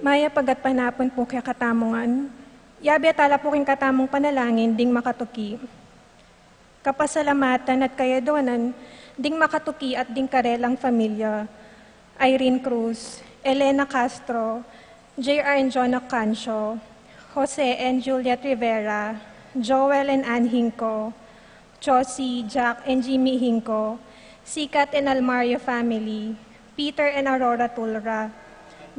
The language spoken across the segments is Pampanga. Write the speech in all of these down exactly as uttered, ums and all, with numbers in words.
Mayap a gatpanapun pu kekatamu ngan, yabe tala pu king katamung panalangin ding makatuki. Kapasalamatan at kayaduanan ding makatuki at ding karelang familia: Irene Cruz, Elena Castro, J R and Jonah Cancio, Jose and Juliet Rivera, Joel and Ann Hinco, Josie, Jack and Jimmy Hinco, Sikat and Almario family, Peter and Aurora Tulra,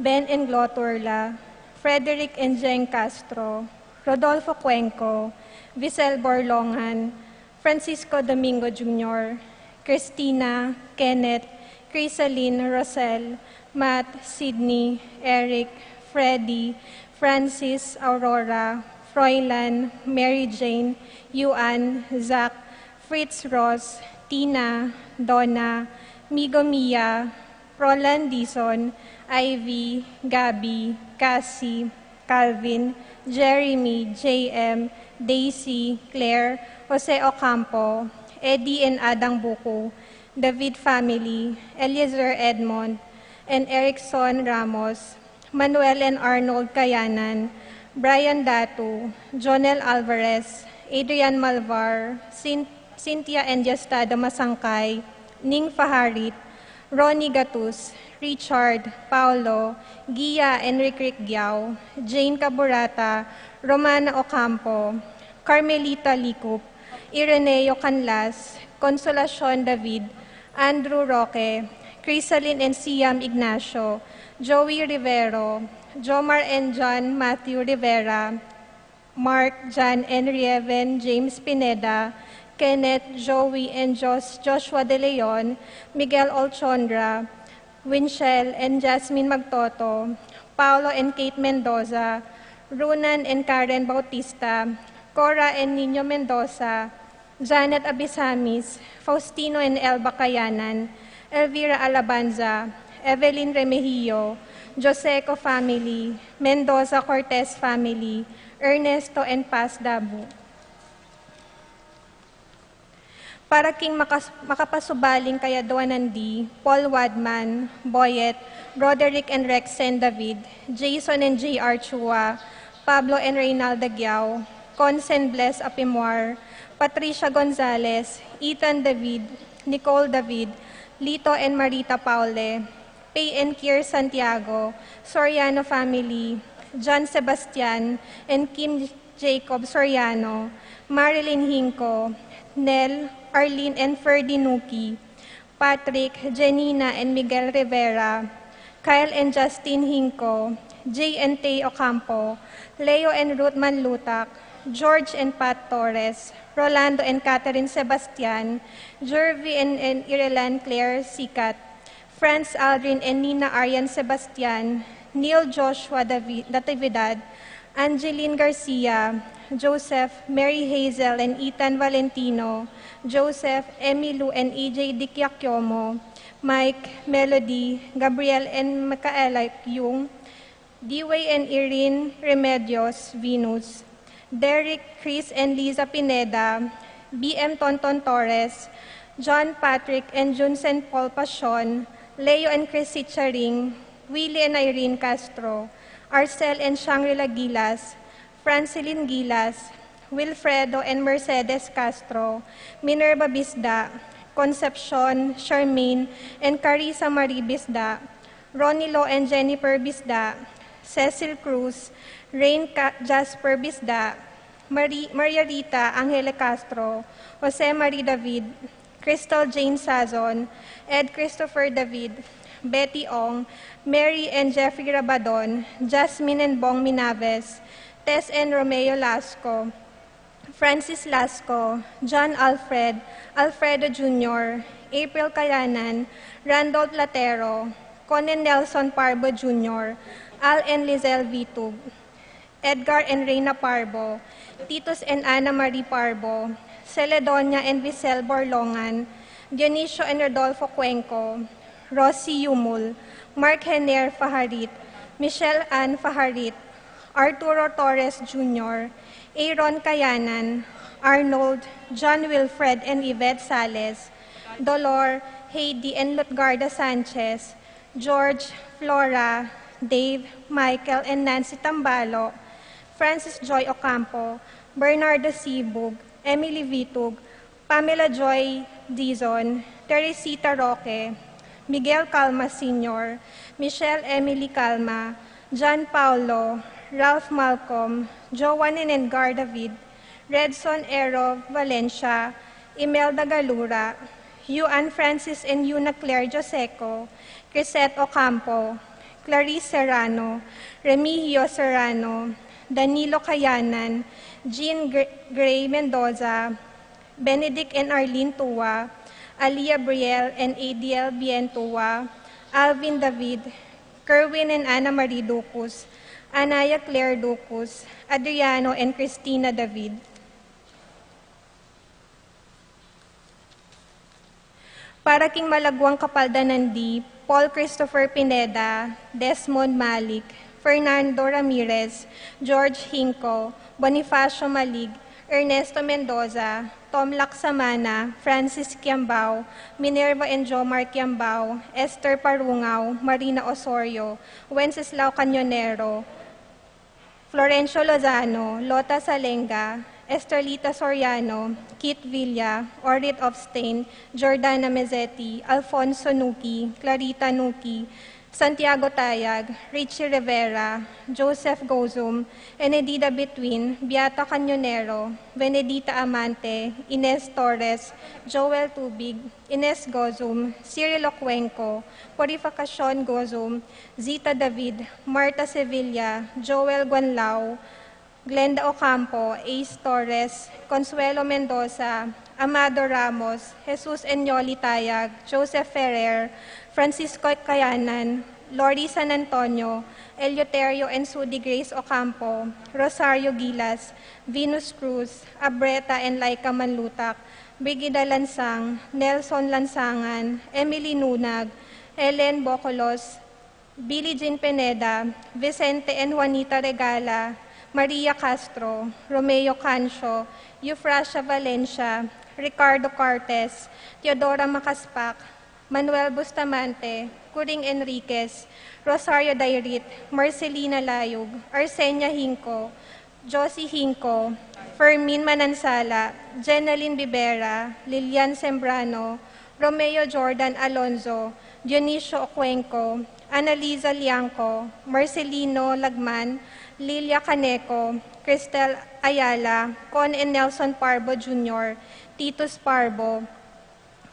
Ben and Glo Turla, Frederick and Jeng Castro, Rodolfo Cuenco, Visel Borlongan, Francisco Domingo Junior, Christina, Kenneth, Crisalin, Rosel, Matt, Sydney, Eric, Freddy, Francis, Aurora, Froilan, Mary Jane, Yuan, Zach, Fritz, Ross, Tina, Donna, Migo, Mia, Roland, Dison, Ivy, Gabby, Cassie, Calvin, Jeremy, J M, Daisy, Claire, Jose Ocampo, Eddie and Adang Buku, David family, Eliezer Edmond, and Erickson Ramos, Manuel and Arnold Kayanan, Brian Datu, Jonel Alvarez, Adrian Malvar, Cyn-, Cynthia and Diosdado Masangkay, Ning Faharit, Ronnie Gatus, Richard, Paulo, Gia and Rick Rick Giao, Jane Caburata, Romana Ocampo, Carmelita Licup, Ireneo Canlas, Consolacion David, Andrew Roque, Crisalin and Siam Ignacio, Joey Rivero, Jomar and John Matthew Rivera, Mark, John and Rieven, James Pineda, Kenneth, Joey and Jos-, Joshua De Leon, Miguel Olchondra, Winchell and Jasmine Magtoto, Paulo and Kate Mendoza, Runan and Karen Bautista, Cora and Nino Mendoza, Janet Abisamis, Faustino and Elba Kayanan, Elvira Alabanza, Evelyn Remejillo, Joseco family, Mendoza Cortez family, Ernesto and Paz Dabu. Para king makas-, makapasubaling kayaduanan di Paul Wadman, Boyet, Roderick and Rexen David, Jason and J R Chua, Pablo and Reynalda Giao, Consen Bless Apimwar, Patricia Gonzalez, Ethan David, Nicole David, Lito and Marita Paule, Pay and Kier Santiago, Soriano family, John Sebastian, and Kim Jacob Soriano, Marilyn Hinco, Nel, Arlene and Ferdy Nuki, Patrick, Jenina and Miguel Rivera, Kyle and Justin Hinco, Jay and Tay Ocampo, Leo and Ruth Manlutak, George and Pat Torres, Rolando and Catherine Sebastian, Jervy and, and Irelan Claire Sikat, Franz Aldrin and Nina Arian Sebastian, Neil Joshua Davi-, Natividad, Angeline Garcia, Joseph, Mary Hazel and Ethan Valentino, Joseph, Emmy Lou and E J Dikiakiomo, Mike, Melody, Gabriel and Micaela Yung, Dewey and Irene Remedios Venus, Derek, Chris and Liza Pineda, B M Tonton Torres, John Patrick and Jun Saint Paul Pasion, Leo and Chrissy Charing, Willie and Irene Castro, Arcel and Shangri-La Gilas, Francilyn Gilas, Wilfredo and Mercedes Castro, Minerva Bisda, Concepcion, Charmaine, and Carissa Marie Bisda, Ronilo and Jennifer Bisda, Cecil Cruz, Rain Ca-, Jasper Bisda, Marie, Maria Rita Angele Castro, Jose Marie David, Crystal Jane Sazon, Ed Christopher David, Betty Ong, Mary and Jeffrey Rabadon, Jasmine and Bong Minaves, Tess and Romeo Lasco, Francis Lasco, John Alfred, Alfredo Junior, April Kayanan, Randolph Latero, Conan Nelson Parbo Junior, Al and Lizelle Vitug, Edgar and Reina Parbo, Titus and Ana Marie Parbo, Celedonia and Visel Borlongan, Dionisio and Rodolfo Cuenco, Rosie Yumul, Mark Hener Faharit, Michelle Ann Faharit, Arturo Torres Junior, Aaron Kayanan, Arnold, John Wilfred and Yvette Sales, Dolor, Heidi and Lutgarda Sanchez, George, Flora, Dave, Michael, and Nancy Tambalo, Francis Joy Ocampo, Bernardo Sibug, Emily Vitug, Pamela Joy Dizon, Teresita Roque, Miguel Calma Senior, Michelle Emily Calma, John Paulo, Ralph Malcolm, Joan and Edgar David, Redson Ero Valencia, Imelda Galura, Juan Francis and Yuna Claire Joseco, Crisette Ocampo, Clarice Serrano, Remigio Serrano, Danilo Kayanan, Jean Gr- Gray Mendoza, Benedict and Arlene Tua, Alia Briel and Adiel Bien Tua, Alvin David, Kerwin and Anna Marie Ducus, Anaya Claire Ducus, Adriano and Christina David. Para king malaguang kapaldanan di Paul Christopher Pineda, Desmond Malik, Fernando Ramirez, George Hinco, Bonifacio Malig, Ernesto Mendoza, Tom Laksamana, Francis Kiambao, Minerva and Jomar Kiambao, Esther Parungao, Marina Osorio, Wenceslao Cañonero, Florencio Lozano, Lota Salenga, Estrelita Soriano, Kit Villa, Orit Ofstain, Jordana Mezzetti, Alfonso Nuki, Clarita Nuki, Santiago Tayag, Richie Rivera, Joseph Gozum, Enedida Between, Beata Cañonero, Benedita Amante, Ines Torres, Joel Tubig, Ines Gozum, Cyril Ocuenco, Purificacion Gozum, Zita David, Marta Sevilla, Joel Guanlao, Glenda Ocampo, Ace Torres, Consuelo Mendoza, Amado Ramos, Jesus Enyoli Tayag, Joseph Ferrer, Francisco Kayanan, Lori San Antonio, Eleuterio and Sudi Grace Ocampo, Rosario Gilas, Venus Cruz, Abreta and Laika Manlutak, Brigida Lansang, Nelson Lansangan, Emily Nunag, Ellen Bocolos, Billie Jean Pineda, Vicente and Juanita Regala, Maria Castro, Romeo Cancio, Eufrasia Valencia, Ricardo Cortes, Teodora Macaspac, Manuel Bustamante, Kuring Enriquez, Rosario Dairit, Marcelina Layug, Arsenia Hinco, Josie Hinco, Fermin Manansala, Jenaline Bibera, Lilian Sembrano, Romeo Jordan Alonzo, Dionisio Ocuenco, Analiza Liangco, Marcelino Lagman, Lilia Caneco, Cristel Ayala, Con and Nelson Parbo Junior, Titus Parbo,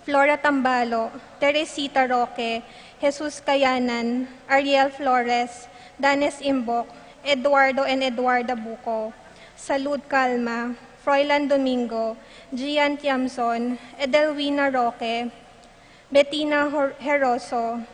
Flora Tambalo, Teresita Roque, Jesus Kayanan, Ariel Flores, Danes Imbok, Eduardo and Eduarda Buco, Salud Calma, Froilan Domingo, Gian Tiamson, Edelwina Roque, Betina Hor- Heroso,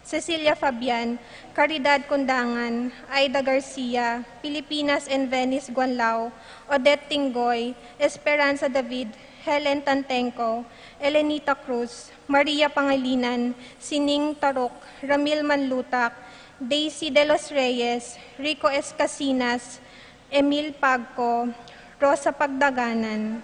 Cecilia Fabian, Caridad Cundangan, Aida Garcia, Filipinas and Venice Guanlao, Odette Tinggoy, Esperanza David, Helen Tantenco, Elenita Cruz, Maria Pangilinan, Sining Taruk, Ramil Manlutak, Daisy de los Reyes, Rico Escasinas, Emil Pagco, Rosa Pagdaganan.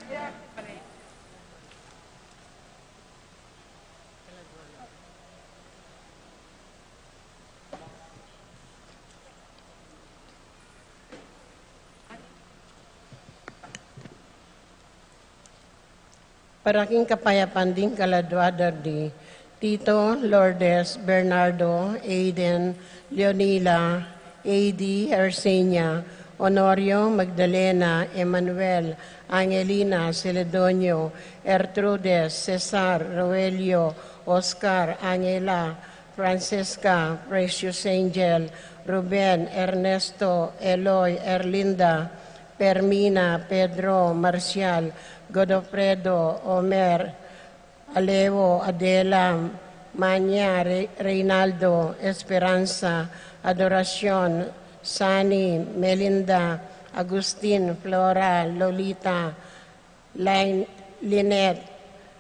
Para king kapayapan ding kaladua da di Tito, Lourdes, Bernardo, Aiden, Leonila, A D, Arsenia, Honorio, Magdalena, Emmanuel, Angelina, Celedonio, Ertrudes, Cesar, Roelio, Oscar, Angela, Francesca, Precious Angel, Ruben, Ernesto, Eloy, Erlinda, Permina, Pedro, Marcial, Godofredo, Omer, Alewo, Adela, Manya, Re- Reynaldo, Esperanza, Adoracion, Sani, Melinda, Agustin, Flora, Lolita, Lin- Lynette,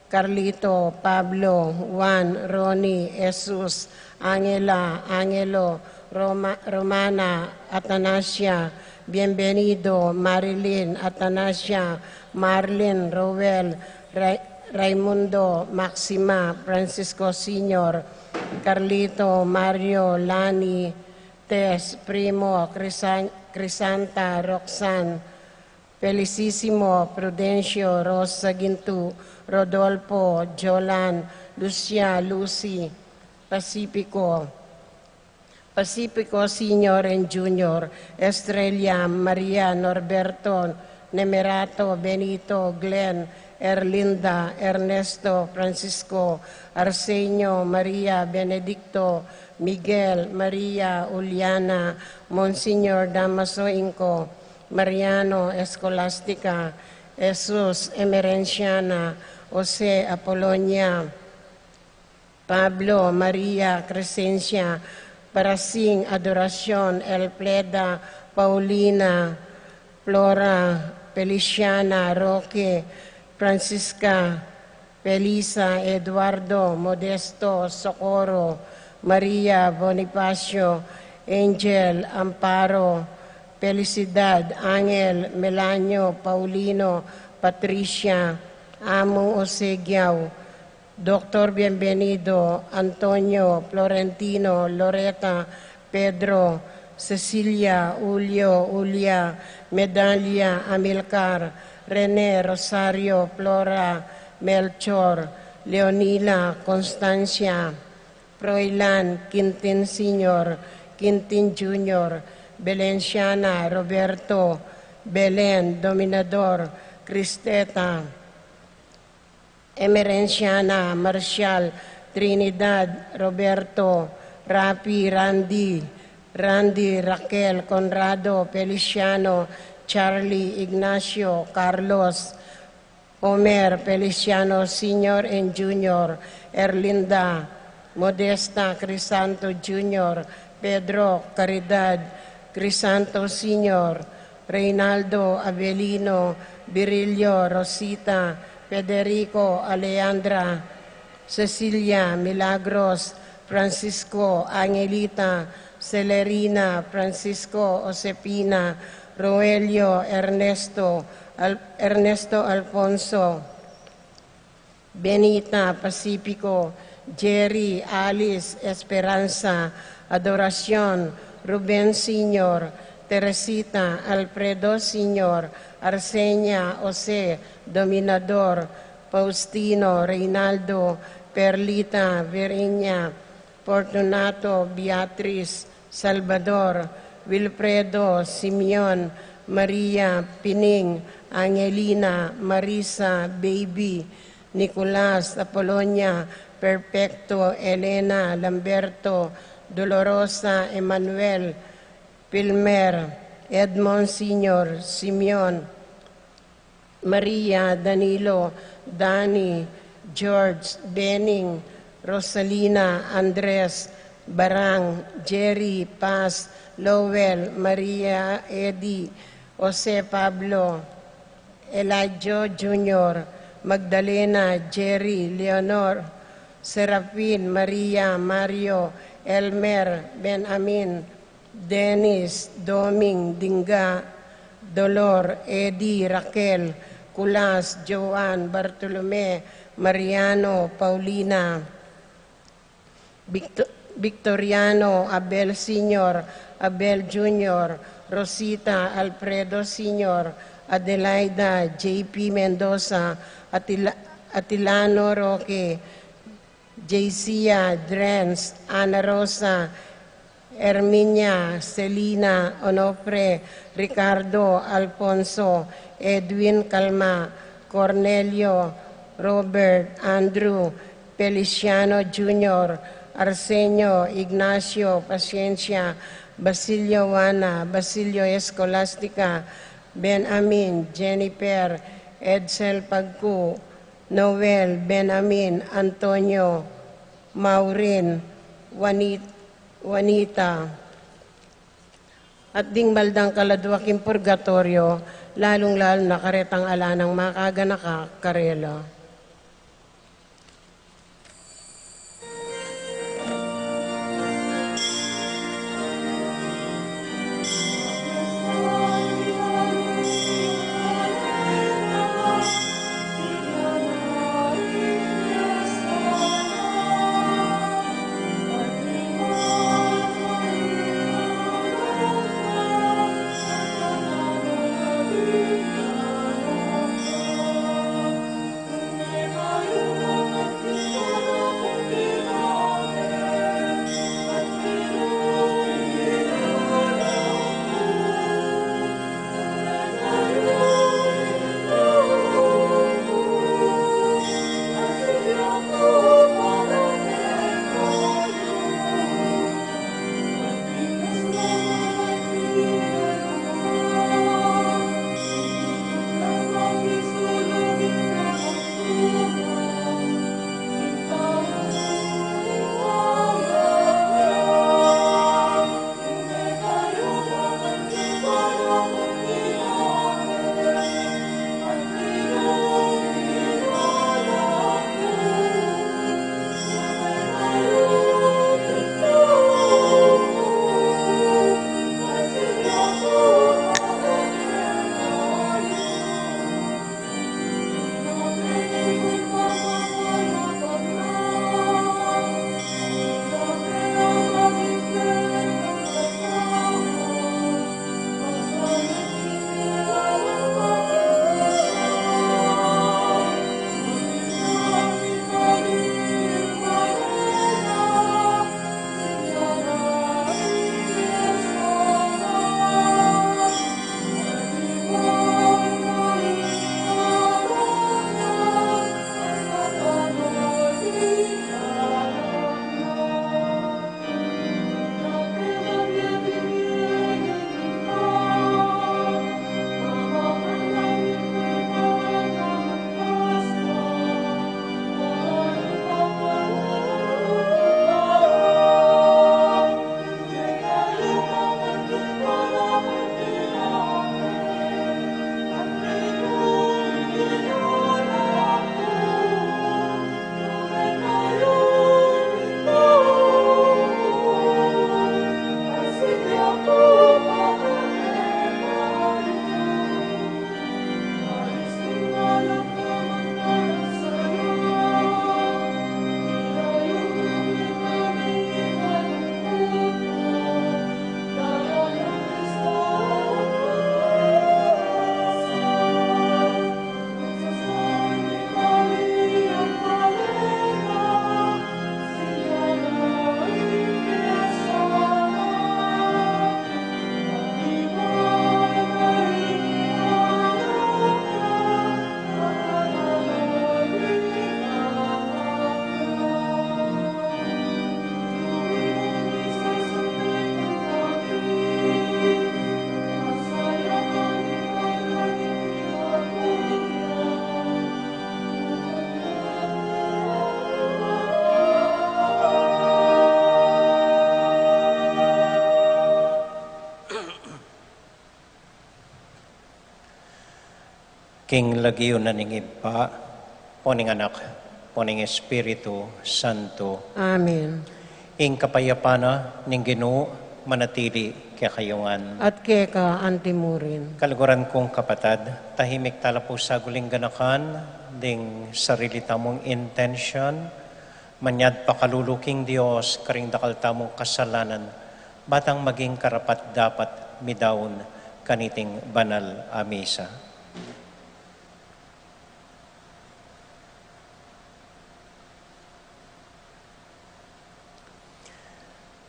Carlito, Pablo, Juan, Ronnie, Jesus, Angela, Angelo, Roma- Romana, Atanasia, Bienvenido, Marilyn, Atanasia, Marlin, Roel, Ra- Raimundo, Maxima, Francisco Senior, Carlito, Mario, Lani, Andres, Primo, Crisan-, Crisanta, Roxanne, Felicísimo, Prudencio, Rosa, Gintu, Rodolfo, Jolan, Lucia, Lucy, Pacifico, Pacifico Senior and Junior, Estrella, Maria, Norberto, Nemerato, Benito, Glenn, Erlinda, Ernesto, Francisco, Arsenio, Maria, Benedicto, Miguel, Maria, Juliana, Monsignor Damaso Inco, Mariano, Escolastica, Jesus, Emerenciana, Jose, Apolonia, Pablo, Maria, Crescencia, Parasing, Adoracion, Elfreda, Paulina, Flora, Feliciana, Roque, Francisca, Felisa, Eduardo, Modesto, Socorro, Maria, Bonifacio, Angel, Amparo, Felicidad, Angel, Melanio, Paulino, Patricia, Among Osegiao, Doctor Bienvenido, Antonio, Florentino, Loreta, Pedro, Cecilia, Julio, Julia, Medalia, Amilcar, Rene, Rosario, Flora, Melchor, Leonila, Constancia, Froilan, Quintin Senior, Quintin Junior, Belenciana, Roberto, Belen, Dominador, Cristeta, Emerenciana, Marcial, Trinidad, Roberto, Rafi, Randy, Randy, Raquel, Conrado, Feliciano, Charlie, Ignacio, Carlos, Omer, Feliciano Senior and Junior, Erlinda, Modesta, Crisanto Junior, Pedro, Caridad, Crisanto Senior, Reynaldo, Avelino, Virilio, Rosita, Federico, Alejandra, Cecilia, Milagros, Francisco, Angelita, Celerina, Francisco, Josefina, Roelio, Ernesto, Al-, Ernesto Alfonso, Benita, Pacifico, Jerry, Alice, Esperanza, Adoracion, Ruben Senior, Teresita, Alfredo Senior, Arsenia, Jose, Dominador, Faustino, Reynaldo, Perlita, Virginia, Fortunato, Beatriz, Salvador, Wilfredo, Simeon, Maria, Pining, Angelina, Marisa, Baby, Nicolas, Apolonia, Perfecto, Elena, Lamberto, Dolorosa, Emmanuel, Pilmer, Edmond Senior, Simeon, Maria, Danilo, Dani, George, Bening, Rosalina, Andres, Barang, Jerry, Paz, Lowell, Maria, Eddie, Jose, Pablo, Elijah Junior, Magdalena, Jerry, Leonor, Serafin, Maria, Mario, Elmer, Benjamin, Dennis, Doming, Dingga, Dolor, Eddie, Raquel, Kulas, Joan, Bartolome, Mariano, Paulina, Victo-, Victoriano, Abel Senior, Abel Junior, Rosita, Alfredo Senior, Adelaida, J P Mendoza, Atila-, Atilano Roque, Jaycia, Drens, Ana Rosa, Herminia, Selina, Onofre, Ricardo, Alfonso, Edwin, Calma, Cornelio, Robert, Andrew, Feliciano Junior, Arsenio, Ignacio, Paciencia, Basilio, Juana, Basilio, Escolastica, Benjamin, Jennifer, Edsel Pagku, Noel, Benjamin, Antonio, Maureen, Juanit-, Juanita. At ding maldang kaladua king purgatoryo, lalung-lalu na karetang ala nang makaganaka karela. Ing lagyu na ning Ibpa, o ning Anak, o ning Espiritu Santo. Amen. Ing kapayapan na ning Ginu manatili kekayu ngan. At keka antimurin. Kaluguran kung kapatad, tahimik tala pu sa guling ganakan ding sarili tamung intensyon, manyad pakalulu king Dios karing dakal tamung kasalanan, batang maging karapat-dapat midaun kaniting banal a misa.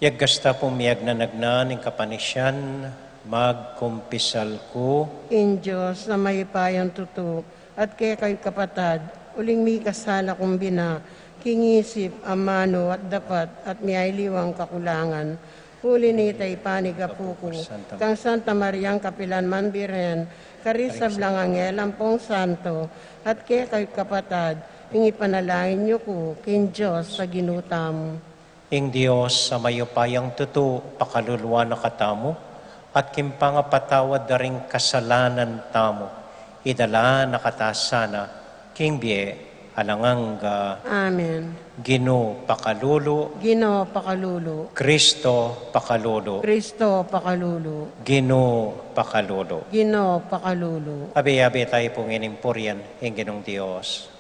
Yagasta pung miyagnanagnan ing kapanisian, magkumpisal ku. King Dios a mayupayang tutu, at kekayu kapatad, uling mikasala kung bina, king isip, amanu, at dapat, at miyaliwang kakulangan. Uli nita ipanyawad ku kang Santa Mariang kapilan man Birhen, karing sablang anghel ampong santo, at kekayu kapatad, ing ipanalangin yu ku king Dios a Ginu tamu. Ing Dios a mayupayang tutu, pakaluluan na katamu, at king pangapatawad da ring kasalanan tamu, idala na kata sana king bie alang angga. Amen. Ginu pakalulu. Ginu pakalulu. Kristo pakalulu. Kristo pakalulu. Ginu pakalulu. Ginu pakalulu. Abe-abe tayu pung inimpurian ing Ginung Dios.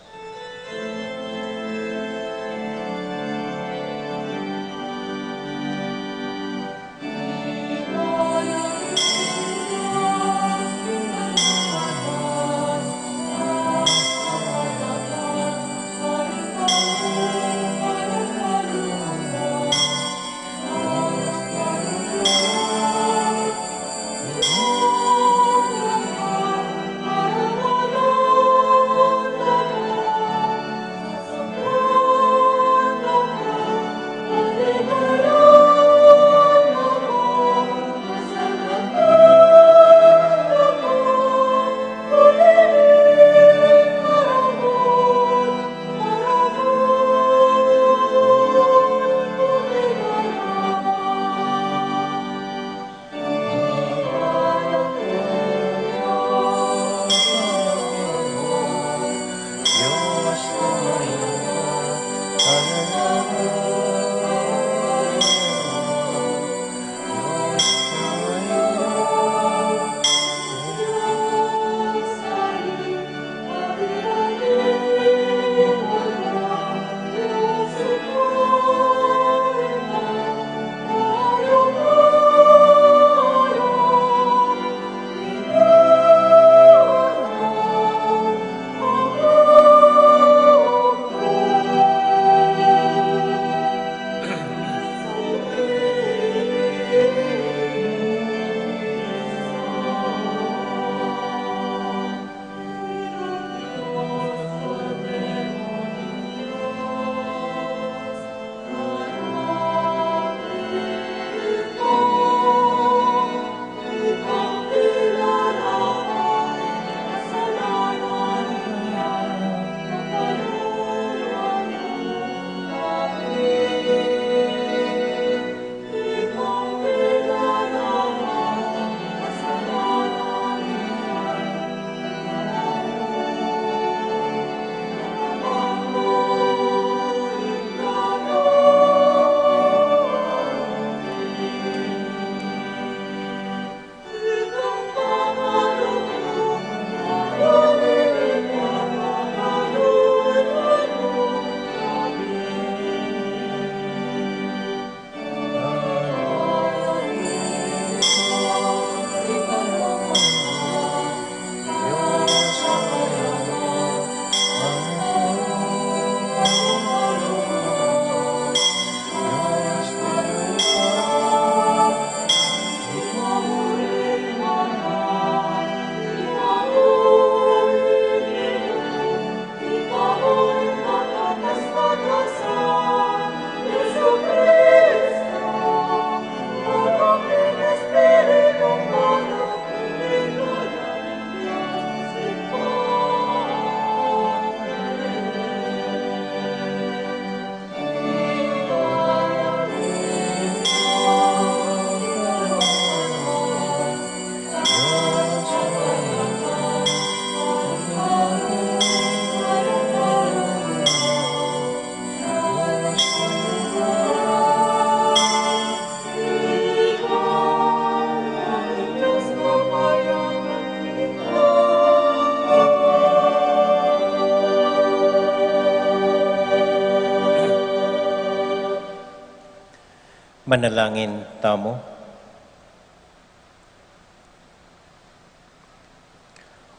Manalangin tamu.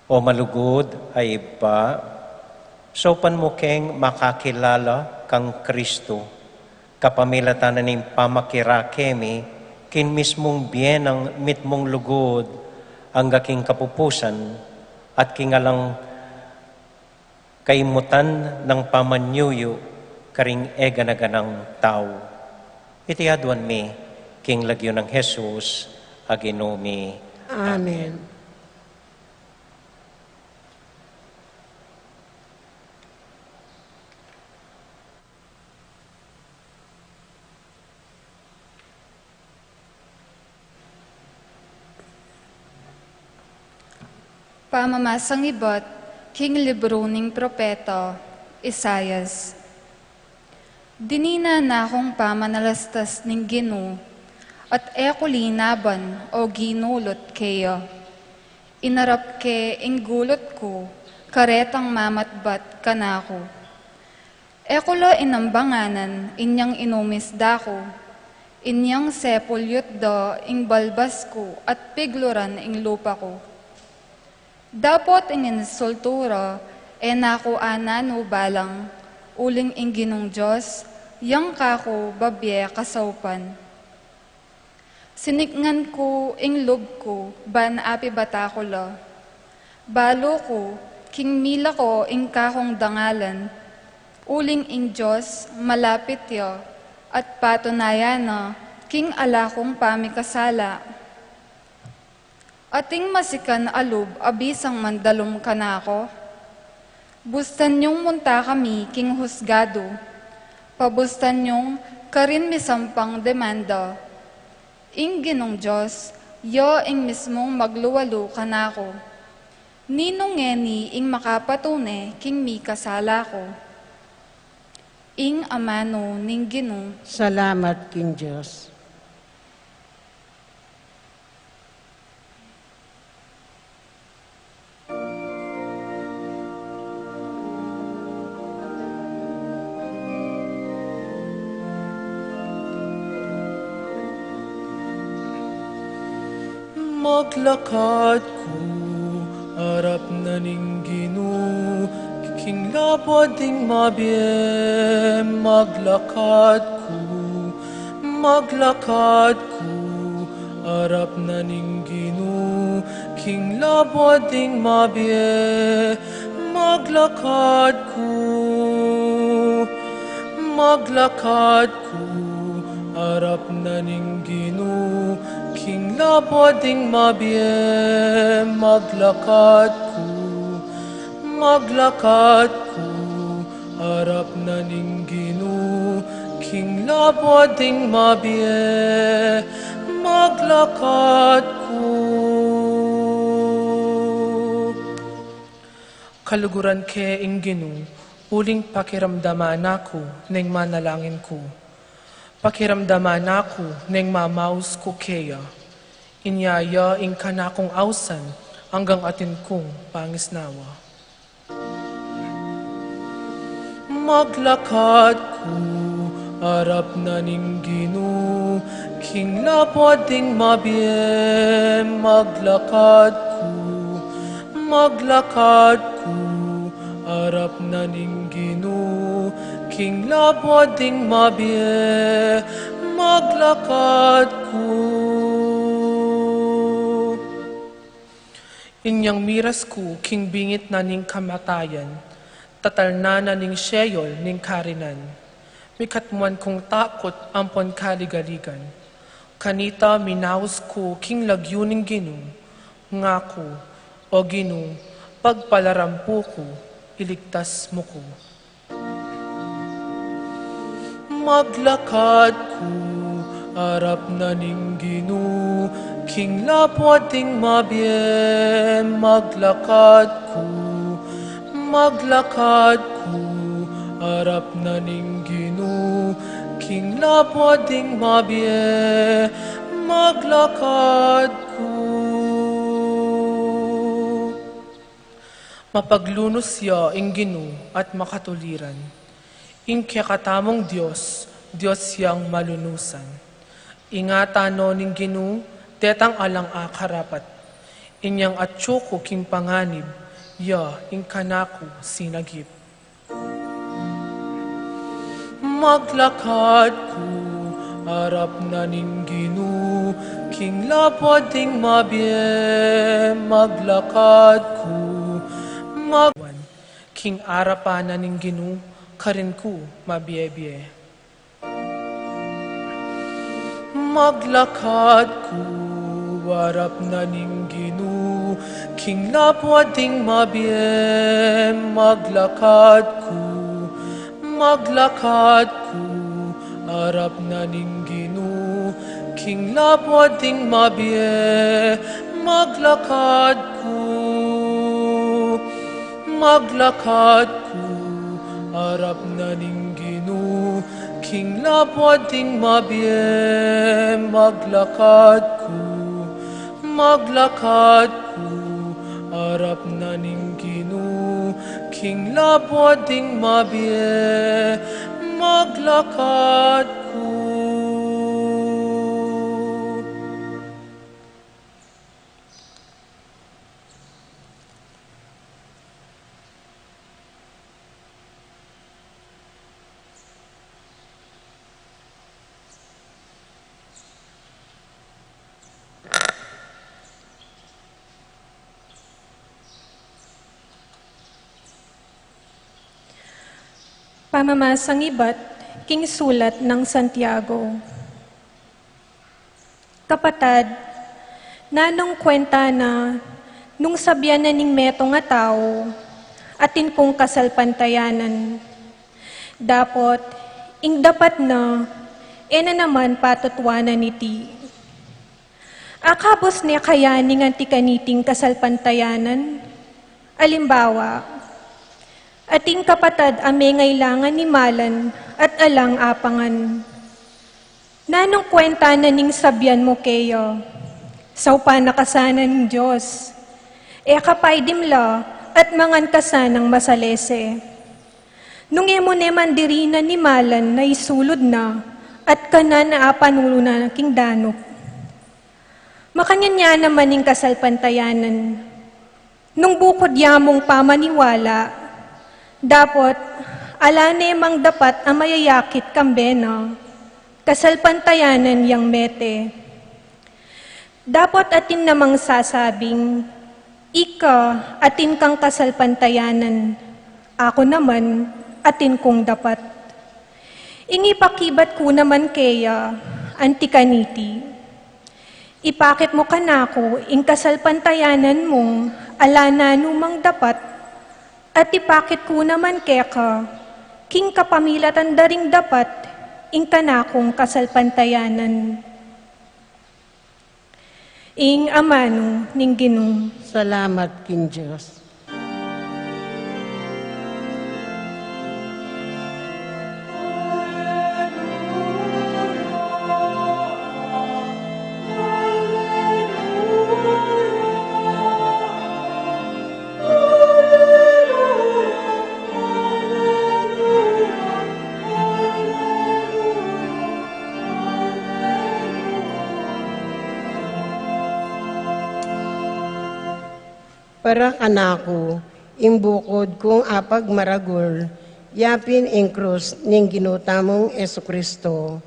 O malugud a Ibpa, saupan mu keng makakilala kang Kristu, kapamilatan na ning pamakirake mi king mismung bie nang mitmung lugud, angga king kapupusan at king alang kaimutan nang pamanyuyu karing eganaganang tau. Iti aduan mi king lagyu nang Jesus a Ginu mi. Amen. Amen. Pamamasang ibat king libru ning propeta Isaias. Dininan na kung pamanalastas ning Ginu, at e ku linaban o ginulut keya. Inarap ke ing gulut ku, karetang mamatbat kanaku. E ku la inambanganan inyang inumis da ku, inyang sepulyut da ing balbas ku at pigluran ing lupa ku. Dapot ing insultu ra, e na ku ananu balang, uling ing Ginung Dios, yang kaku babie kasaupan. Sinikngan ku ing lub ku, ban apibata ku la. Balu ku, king milako ing kakung dangalan, uling ing Dios malapit ya, at patunayan na king ala kung pamikasala. Ating masikan a lub a bisang mandalum kanaku? Bustan yung munta kami king husgadu. Pabustan yung karin misampang demanda. Ing Ginung Dios, ya ing mismung magluwalu kanaku. Ninu ngeni ing makapatune king mikasala ku? Ing amanu ning Ginu. Salamat king Dios. Maglakad ku, arap na ning Ginu, king labwa ding mabie. Maglakad ku, maglakad ku, arap na ning Ginu, king labwa ding mabie. Maglakad ku, maglakad ku, arap na ning Ginu, king labwa ding mabie. Maglakad ku, maglakad ku, arap na ning Ginu, king labwa ding mabie. Maglakad ku. Kaluguran ke ing Ginu, uling pakiramdaman na ku ning manalangin ku. Pakiramdaman na ku ning mamaus ku keya. Inya ya ing kanakung ausan anggang atin kung pangisnawa. Maglakad ku, arap na ning Ginu, king labwa ding mabie. Maglakad ku, maglakad ku, arap na ning Ginu, king labwa ding mabie. Maglakad ku. Inyang miras ku king bingit na ning kamatayan, tatalnan na ning Sheol ning karinan. Mikatmuan kung takut ampon kaligaligan. Kanita minaus ku king lagyu ning Ginu, ngaku, O Ginu, pagpalarampu ku, iligtas mu ku. Maglakad ku, arap na ning Ginu, king labwa ding mabie. Maglakad ku, maglakad ku, arap na ning Ginu, king labwa ding mabie. Maglakad ku. Mapaglunus ya ing Ginu at makatuliran. Ing kekatamung Dios, Dios yang malunusan. Ingatan no ning Ginu detang alang akarapat. Inyang atyu ku king panganib, ya ing kanaku sinagip. Maglakad ku arap na ning Ginu, king labwa ding mabie. Maglakad ku, mag-, king arapan na ning Ginu, karin ku mabie-bie. Maglakad ku arap na ning Ginu, king labwa ding mabie. Maglakad ku, maglakad ku arap na ning Ginu, king labwa ding mabie. Maglakad ku, maglakad ku arap na ning Ginu, king labwa ding mabie. Maglakad ku, maglakad ku arap na ning Ginu, king labwa ding mabie. Maglakad ku. Pamamasang ibat king sulat nang Santiago. Kapatad, nanung kwenta na nung sabian na ning metung a tau, atin kung kasalpantayanan? Dapot ing dapat na, e na naman patutuanan iti. Akabus ne kaya ning anti kaniting kasalpantayanan? Alimbawa, ating kapatad a mengailangan ning malan at alang apangan. Nanung kwenta na ning sabian mu keya, "Saupan na ka sana ning Dios, e ka pay dimla at mangan ka sanang masalese," nung e mu ne man dirinan ning malan na isulud na at kanan a apanulu na king danup? Makanyan ya naman ing kasalpantayanan. Nung bukud ya mung pamaniwala, dapot ala ne mang dapat a mayayakit kambe na, kasalpantayanan yang mete. Dapot atin namang sasabing, "Ika atin kang kasalpantayanan, aku naman atin kung dapat." Ing ipakibat ku naman keya, anti kaniti, ipakit mu kanaku ing kasalpantayanan mung ala nanu mang dapat, at ipakit ku naman keka king kapamilatan da ring dapat ing kanakung kasalpantayanan. Ing amanu ning Ginu. Salamat king Dios. Para kanaku, ing bukud kung apagmaragul, yapin ing krus ning Ginu tamung Jesucristo.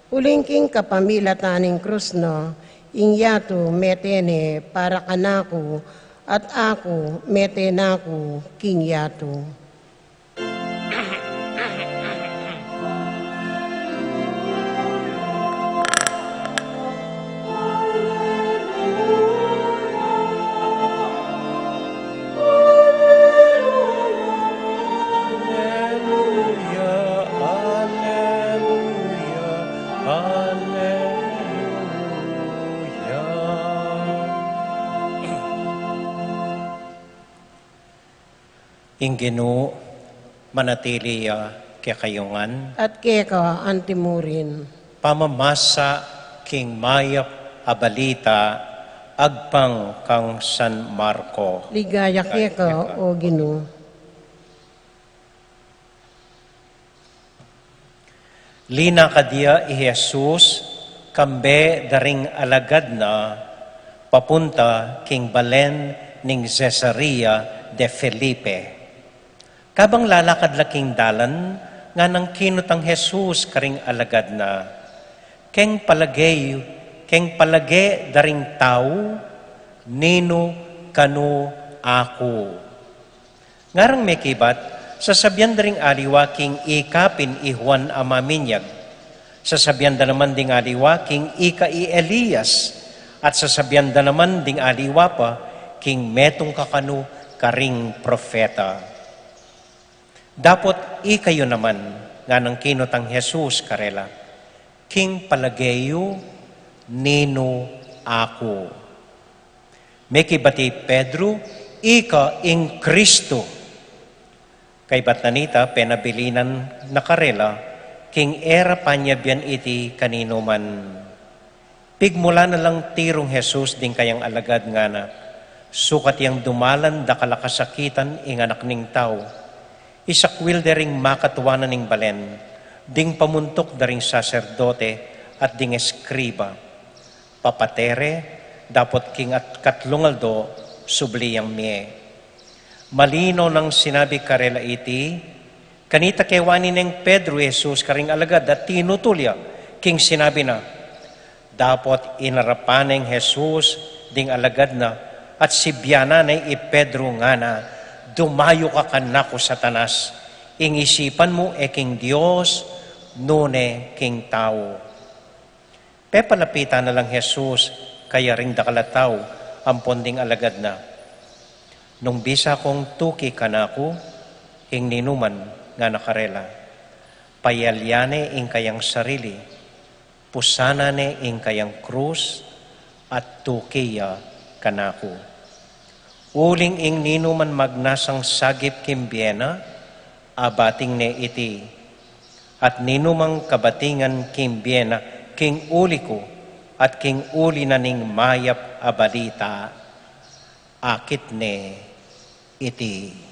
Uling king kapamilatan ning krus na, ing yatu mete ne para kanaku, at aku mete na ku king yatu. Ing Ginu manatili ya kekayu ngan. At keka antimurin. Pamamasa king mayap a balita agpang kang San Marco. Ligaya keka, o Ginu. Linakad ya i Jesus Kambe da ring alagad na papunta king balen ning Cesarea de Felipe. Kabang lalakad la king dalan, nganang kinutang Jesus karing alagad na, "Keng palage, keng palage da ring tau, ninu kanu aku?" Ngarang mekibat, sasabian da ring aliwa king ika pin i Juan a Maminyag. Sasabian da naman ding aliwa king ika i Elias, at sasabian da naman ding aliwa pa king metung ka kanu karing propeta. "Dapot ikayu naman," nganang kinutang Jesus karela, "king palage yu, ninu aku?" Mekibat i Pedro, "Ika ing Kristo." Kaybat na nita, penabilinan na karela king e ra panyabian iti kaninu man. Pigmula na lang tirung Jesus ding kayang alagad, ngana, "Sukat yang dumalan dakal a kasakitan ing Anak ning Tau. Isakwil de ring makatua na ning balen, ding pamuntuk da ring saserdote at ding eskriba. Papate re, dapot king at-, katlung aldo, subli yang mie." Malino nang sinabi karela iti. Kanita kewani neng Pedro i Jesus karing alagad at tinutul ya king sinabi na. Dapot inarapan neng Jesus ding alagad na at sibianan ne i Pedro, ngana, "Dumayu ka kanaku, Satanas! Ing isipan mu e king Dios, nune king tau." Pepalapitan na lang Jesus kayaring dakal a tau ampon ding alagad na. "Nung bisa kong tuki kanaku, ing ninuman," ngana karela, "payalya ne ing kayang sarili, pusanan ne ing kayang krus, at tuki ya kanaku. Uling ing ninuman magnasang sagip king bie na, abating ne iti. At ninumang kabatingan king bie na king uli ku at king uli na ning mayap a balita, akit ne iti."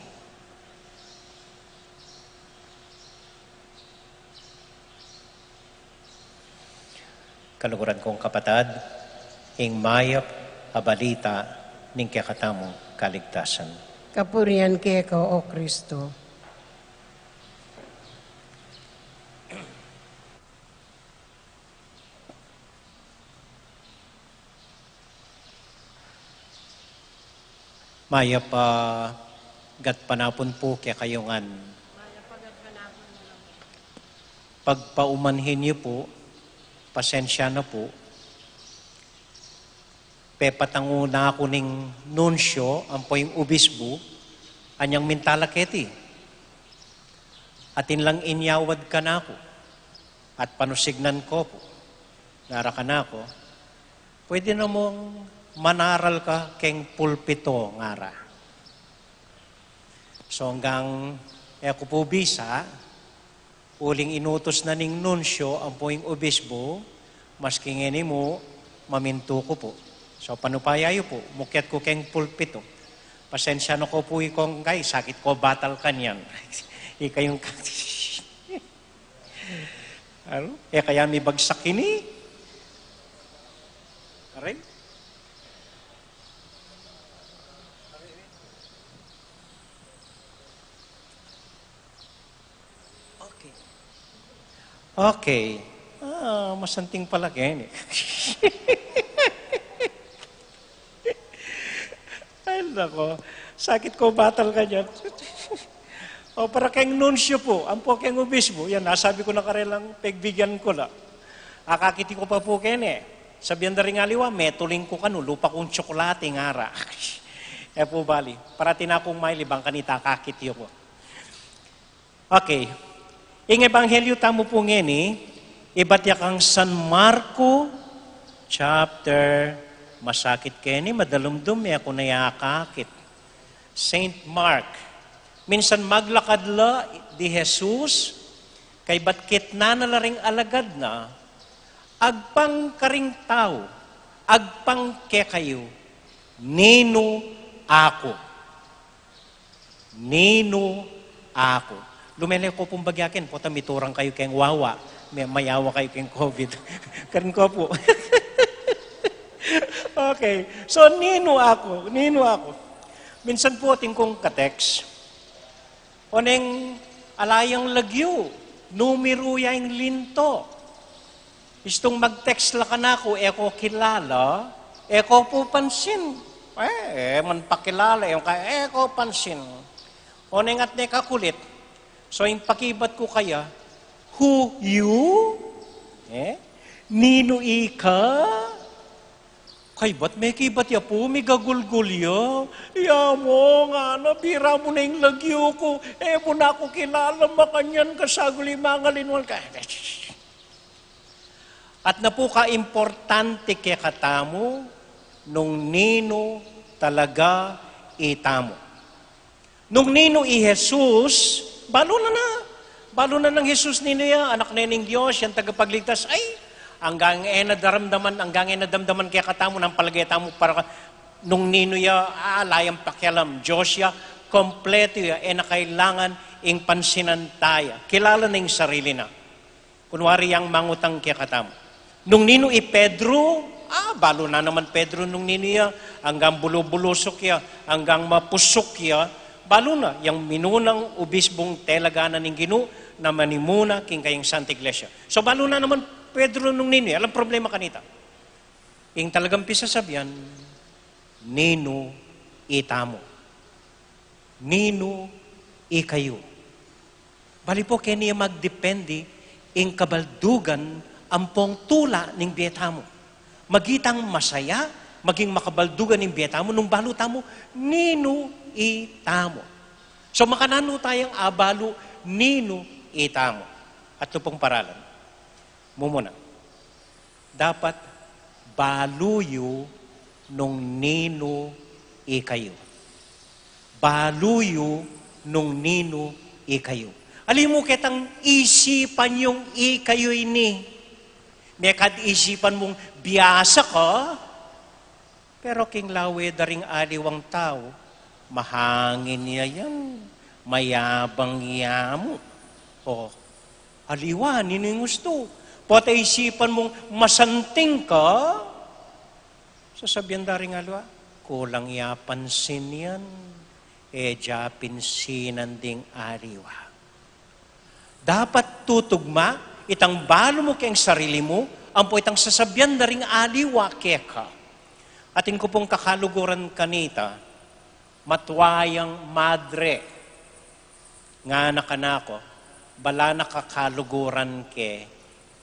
Kaluguran kong kapatad, ing mayap a balita ning kekatamung kaligtasan. Kapurian keka, O Kristo. Mayap a gatpanapun pu kekayu ngan. Pagpaumanhin yu pu, pasensya na pu. Pepatangu na ku ning nunsyo ampo ing ubisbu anyang mintala keti. Atin lang inyawad kanaku at panusignan ko pu, ngara kanaku, "Pwede na mung manaral ka keng pulpito," ngara. So, anggang e ku pu bisa, uling inutus na ning nunsyo ampo ing ubisbu, maski ngeni mu, mamintu ku pu. So, panupaya yu pu, mukyat ku keng pulpito. Pasensya na ko pu, ikong kay, sakit ko batal kanyan. Ikayung ka-, Ano? E kaya mibagsak ini? Aray? Okay. Okay. Ah, masanting pala keni. Ay, nako. Sakit ko batal kanyan. O, para keng nunsyo pu, ampo keng ubisbu. Yan, nasabi ku na karelang pegbigyan ku la. Akakit ku pa pu keni. Sabian da ring aliwa, metuling ku kanu, lupa kung tsokolate, ngara. E pu bali, parati na kung mailibang kanita, akakit yu pu. Okay. Ing ebanghelyo tamu pu ngeni, ibat ya kang San Marco, chapter, masakit keni, madalumdum, e ku na ya akakit. Saint Mark. Minsan maglakad la di Jesus, kaybat kitnan na la ring alagad na, agpang karing tau, agpang kekayu, "Ninu aku?" Ninu aku? Lumele ko pung bagyakin, pota miturang kayu keng wawa. May, mayawa kayu king covid. Karin ko pu. Okay. So, ninu aku, ninu aku. Minsan pu atin kung ka-text, oneng ala yang lagyu, numeru ya ing linto. Istung mag-text la kanaku, e ko kilala, e ko pu pansin. E, e man pakilala, e, e ko pansin. Oneng at ne kakulit. So, ing pakibat ku kaya, "Who, you?" E? "Ninu ika?" Kaybat, mekibat ya pu, migagulgul ya. "Ya mu, ngana, bira mu na ing lagyu ku. E mu na ku kilala, makanyan ka saguli mangalinwan ka." At napukaimportante kekatamu, nung ninu talaga itamu. Nung ninu i Jesus, balu na na. Balu na nang Jesus ninu ya, Anak ne ning Dios, yang tagapagligtas. Ay, anggang e na daramdaman, anggang e na damdaman kekatamu, nang palage tamu para ka-, nung ninu ya, ala yang pakialam, Dios ya, kompletu ya, e na kailangan ing pansinan taya. Kilala na ing sarili na. Kunwari yang mangutang kekatamu, "Nung ninu i Pedro?" Ah, balu na naman Pedro nung ninu ya, anggang bulu-bulusuk ya, anggang mapusuk ya, balu na yang minunang ubisbung telaganan ning Ginu na manimuna king kayang Santa Iglesia. So, balu na naman Pedro nung ninu ya, alang problema kanita. Ing talagang pisasabian, ninu itamu? Ninu ikayu? Bali pu, keni ya magdepende ing kabaldugan ampong tula ning bie tamu. Maging masaya, maging makabaldugan ing bie tamu nung balu tamu ninu itamu. So, makananu tayang abalu ninu itamu? At ito pung paralan. Mumuna, dapat balu yu nung ninu ikayu. Balu yu nung ninu ikayu. Ali mu ketang isipan yung ikayu ini. Mekad isipan mung biasa ka, pero king lawe da ring aliwang tau, mahangin ya yan, mayabang ya mu. O, aliwa, ninu ing gustu? Pota isipan mung masanting ka, sasabian da ring aliwa, kulang ya pansin yan, e ja pinsinan ding aliwa. Dapat tutugma itang balu mu keng sarili mu, ampo itang sasabian da ring aliwa keka. Atin ku pung kakaluguran kanita, matua yang madre, ngana kanaku, bala na kakaluguran ke,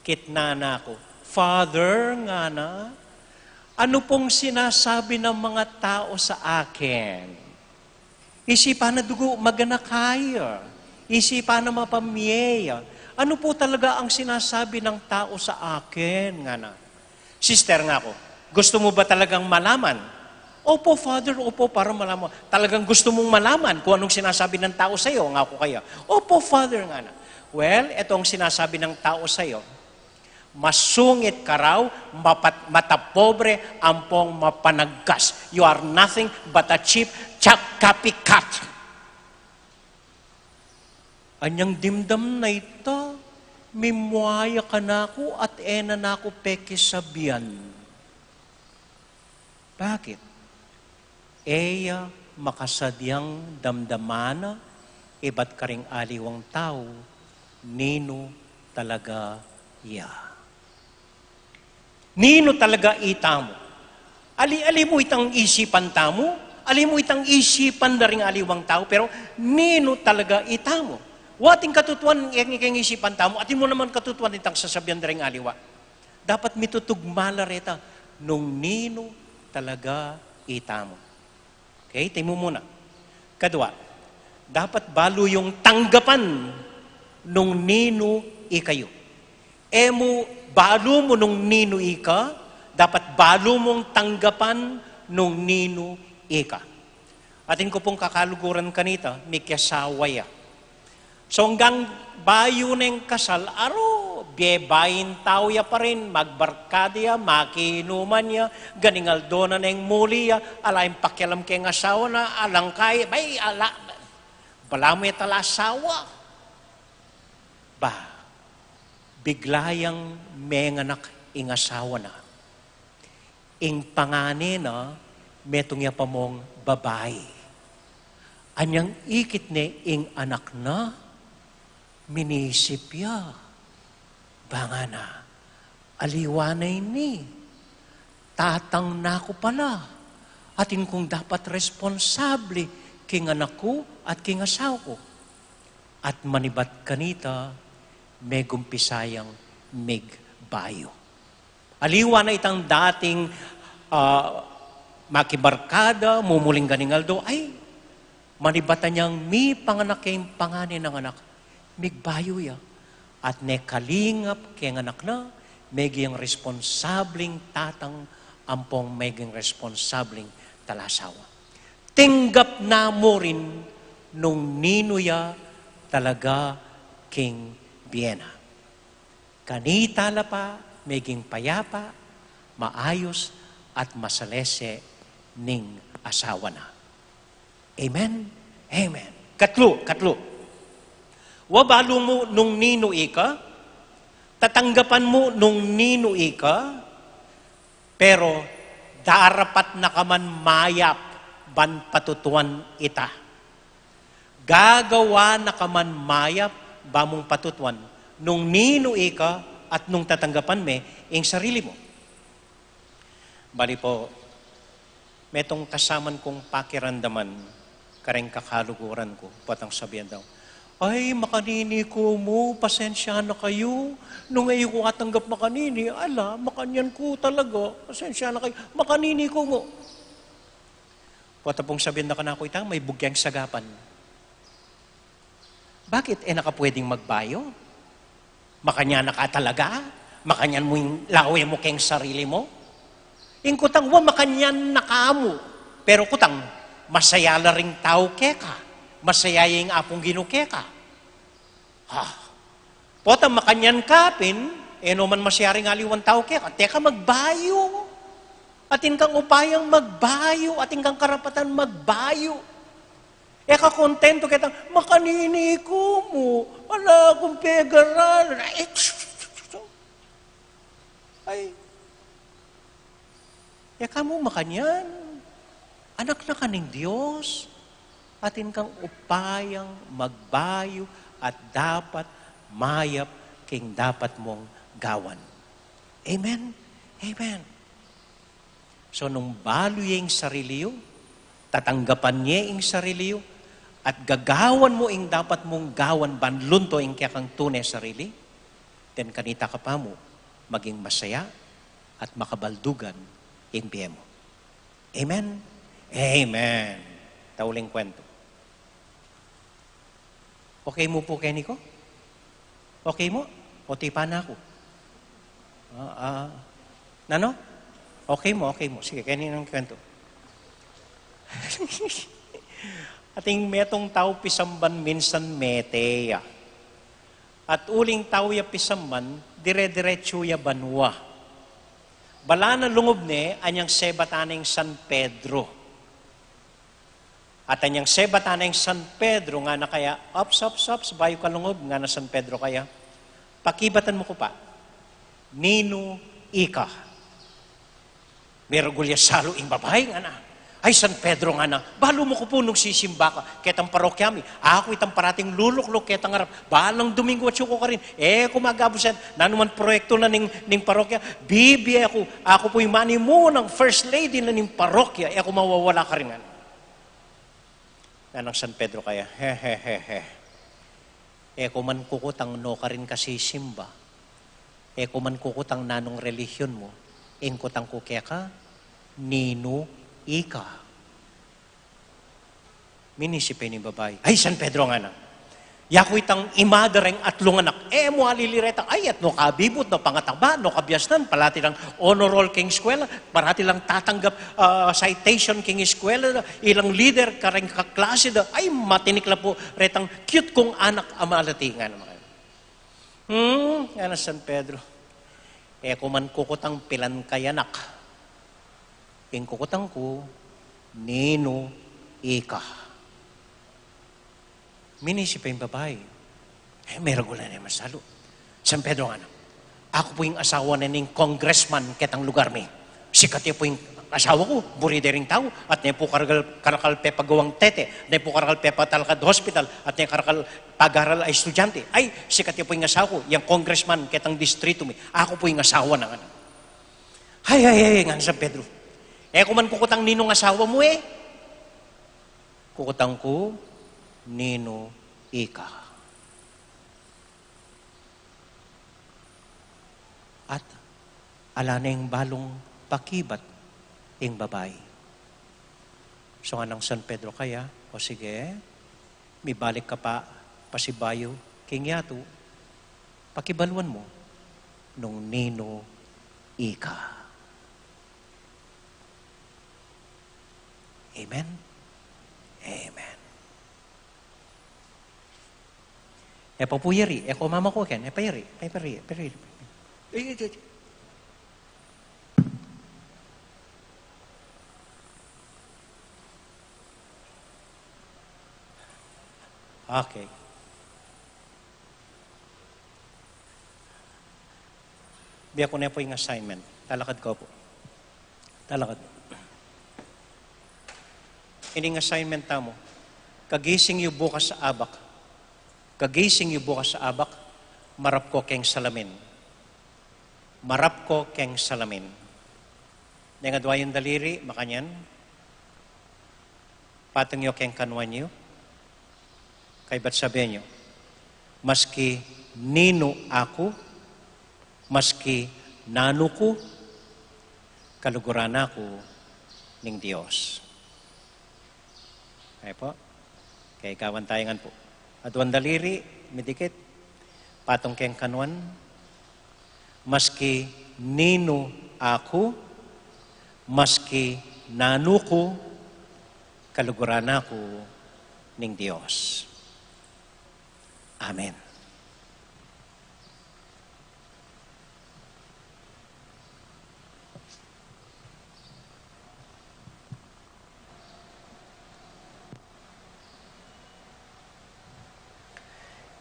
kitnan na ku, "Father," ngana, "anu pung sinasabi ng mga tao sa akin? Isipan na dugu, magana kaya. Isipan na mapamye ya. Anu pu talaga ang sinasabi ng tao sa akin?" ngana. "Sister," ngaku, "gustu mu ba talagang malaman?" "Opo, Father, opo, para malaman." "Talagang gustu mung malaman kung anong sinasabi ng tao sa'yo?" ngaku kaya. "Opo, Father," ngana. "Well, eto ang sinasabi ng tao sa'yo. Masungit ka raw, mapat-, matapobre, ampong mapanagkas. You are nothing but a cheap, chap, copycat." Anyang dimdam na ita, mimua ya kanaku at e na naku pekisabian. Bakit? E ya makasadyang damdaman na ibat karing aliwang tau ninu talaga ya. Ninu talaga itamu? Ali, ali mu itang isipan tamu, ali mu itang isipan da ring aliwang tau, pero ninu talaga itamu? Wa ating katutuan ing, ing isipan tamu, atin mu naman katutuan itang sasabian da ring aliwa. Dapat mitutugma la reta nung ninu talaga itamu. Okay, timu muna. Kadua, dapat balu yung tanggapan nung ninu ikayu. E mu, balu mu nung ninu ika, dapat balu mung tanggapan nung ninu ika. Atin ku pung kakaluguran kanita, mikiasawa ya. So, anggang bayu neng kasal, aru, bie baing tau ya pa rin, magbarkada ya, makiinuman ya, ganing aldo na neng muli ya, ala yang pakialam keng asawa na, alang kaya, bay, ala, balamu ya tala asawa. Ba, Bigla yang menganak ing asawa na. Ing pangane na, metung ya pa mung babai. Anyang ikit ne ing anak na, minisip ya. Banga na, aliwa na ini. Tatang na ku pala. Atin kung dapat responsable king anak ku at king asawa ku. At manibat kanita, megumpisa yang migbayu. Aliwa na itang dating, ah, makibarkada, mumuling ganing aldo, ay, manibatan yang mipanganak ya ing pangane nang anak, migbayu ya. At ne kalingap keng anak na, meging responsabling tatang ampong meging responsabling talasawa. Tinggap na mu rin nung ninu ya talaga king bie na. Kanita la pa meging payapa, maayus, at masalese ning asawa na. Amen? Amen. Katlu, katlu. Wa, balu mu nung ninu ika, tatanggapan mu nung ninu ika, pero darapat na ka man mayap ban patutuan ita. Gagawa na ka man mayap ba mung patutuan nung ninu ika at nung tatanggapan me ing sarili mu. Bali po, metung kasaman kung pakiramdaman kareng kakaluguran ku, potang sabian da, "Ay, makanini ku mu, pasensya na kayu. Nung e ku atanggap makanini, ala, makanyan ku talaga. Pasensya na kayu. Makanini ku mu." Pota pung sabian da kanaku, "Ita, may bugyang sagapan. Bakit? E na ka pwedeng magbayu? Makanyan na ka talaga? Makanyan mu ing lawe mu keng sarili mu?" Ing kutang, "Wa, makanyan na ka mu. Pero kutang, masaya la ring tau keka. Masaya ya ing Apung Ginu keka." Ha? Pota makanyan ka pin, e no man masaya ring aliwang tau keka. Teka, magbayu. Atin kang upayang magbayu. Atin kang karapatan magbayu. E ka kontentu ketang, "Makanini ku mu. Ala kung pegaran." Ay, e ka mu makanyan. Anak na ka ning Dios. Atin kang upayang magbayu at dapat mayap king dapat mung gawan. Amen? Amen. So, nung balu ye ing sarili yu, tatanggapan ye ing sarili yu, at gagawan mu ing dapat mung gawan ban lunto ing kekang tune sarili, then kanita ka pa mu maging masaya at makabaldugan ing bie mu. Amen? Amen. Tauling kuwentu. Okay mu pu keni ko? Okay mu? O tipa na ku? Ah, ah. Nanu? Okay mu, okay mu. Sige, keni nang kuwentu. Atin metung tau pisamban minsan mete ya. At uling tau ya pisamban, dire-diretsu ya banua. Balamu lungub ne, anyang sebat na ing San Pedro. At anyang sebat na ing San Pedro, ngana kaya, "Ops, ops, ops, bayu ka lungub," ngana San Pedro kaya, "Pakibatan mu ku pa, ninu ika?" Miragul ya salu ing babai, ngana. "Ay, San Pedro," ngana, "balu mu ku pu nung sisimba ka ketang parokya mi. Aku itang parating lulukluk ketang arap. Balang Domingo atsu ku karin. E ku mag-absent. Nanu man proyektu na ning, ning parokya, bibie ku. Aku pu ing manimunang first lady na ning parokya. E ku mawawala karin," ngana. Nganang San Pedro kaya, "He, he, he, he. E ku man kukutang nu karin ka sisimba. E ku man kukutang nanung relihiyon mu. Ing kutang ku keka, ninu ika?" Minisip ya ning babai, "Ay, San Pedro," ngana, "yaku itang ima da reng atlung anak. E mu alili retang, ay, at nu kabibut, nu pangataba, nu kabiasnan, parati lang honor roll king eskwela, parati lang tatanggap, ah, citation king eskwela, ilang leader kareng kaklase da. Ay, matinik la pu retang cute kung anak a malati," ngana. "Hmm," ngana San Pedro, "e ku man kukutang pilan ka anak. Ing kukutang ku, ninu ika?" Minisip ya ing babai. E, miragul na ne masalu. San Pedro ngana, aku pu ing asawa na ning congressman ketang lugar mi. Sikat ya pu ing asawa ku, buri de ring tau, at ne pu karakal, karakal pepagawang tete, ne pu karakal pepatalakad hospital, at ne karakal pagaral a estudyante. Ay, sikat ya pu ing asawa ku, yang congressman ketang distritu mi. Aku pu ing asawa na ngana. Ay, ay, ay, ngan San Pedro. E ku man kukutang ninung asawa mu e. Kukutang ku ninu ika. At ala neng balung pakibat ing babai. So nganang San Pedro kaya, o sige, mibalik ka pa pasibayu king yatu, pakibaluan mu nung ninu ika. Amen. Amen. E pa pu yari, e ku mamaku ken, e pa yari, e pa yari, e pa yari. Okay. Bie ku ne pu ing assignment. Talakad ku pu. Talakad. Ining assignment tamu. Kagising yu bukas a abak. Kagising yu bukas a abak. Marap ko keng salamin. Marap ko keng salamin. Deng adwa yung daliri, makanyan. Patung yu keng kanwan yu. Kaybat sabian yu, maski ninu aku, maski nanu ku, kaluguran aku ning Dios. Ay pu. Kaya gawan tayu ngan pu. Aduang daliri, midikit. Patung keng kanwan. Maski ninu aku, maski nanu ku, kaluguran aku ning Dios. Amen.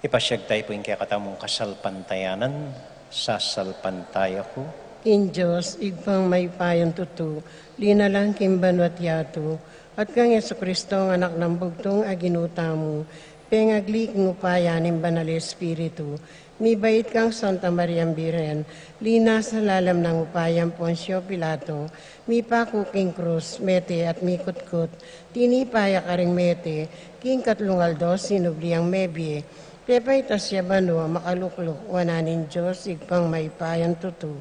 Ipasiag tayu pu ing kekatamung kasalpantayanan. Sasalpantaya ku king Dios, Ibpang mayupayang tutu, linalang king banua't yatu, at kang Jesucristo, Anak nang bugtung a Ginu tamu, pengagli king upaya ning Banal Espiritu, mibait kang Santa Mariang Birhen, linasa lalam nang upaya nang Poncio Pilato, mipaku king krus, mete at mikutkut, tinipa ya karing mete, king katlung aldo sinubli yang mebie, pepaitas ya banua, makalukluk wanan ning Dios, Ibpang mayupayang tutu.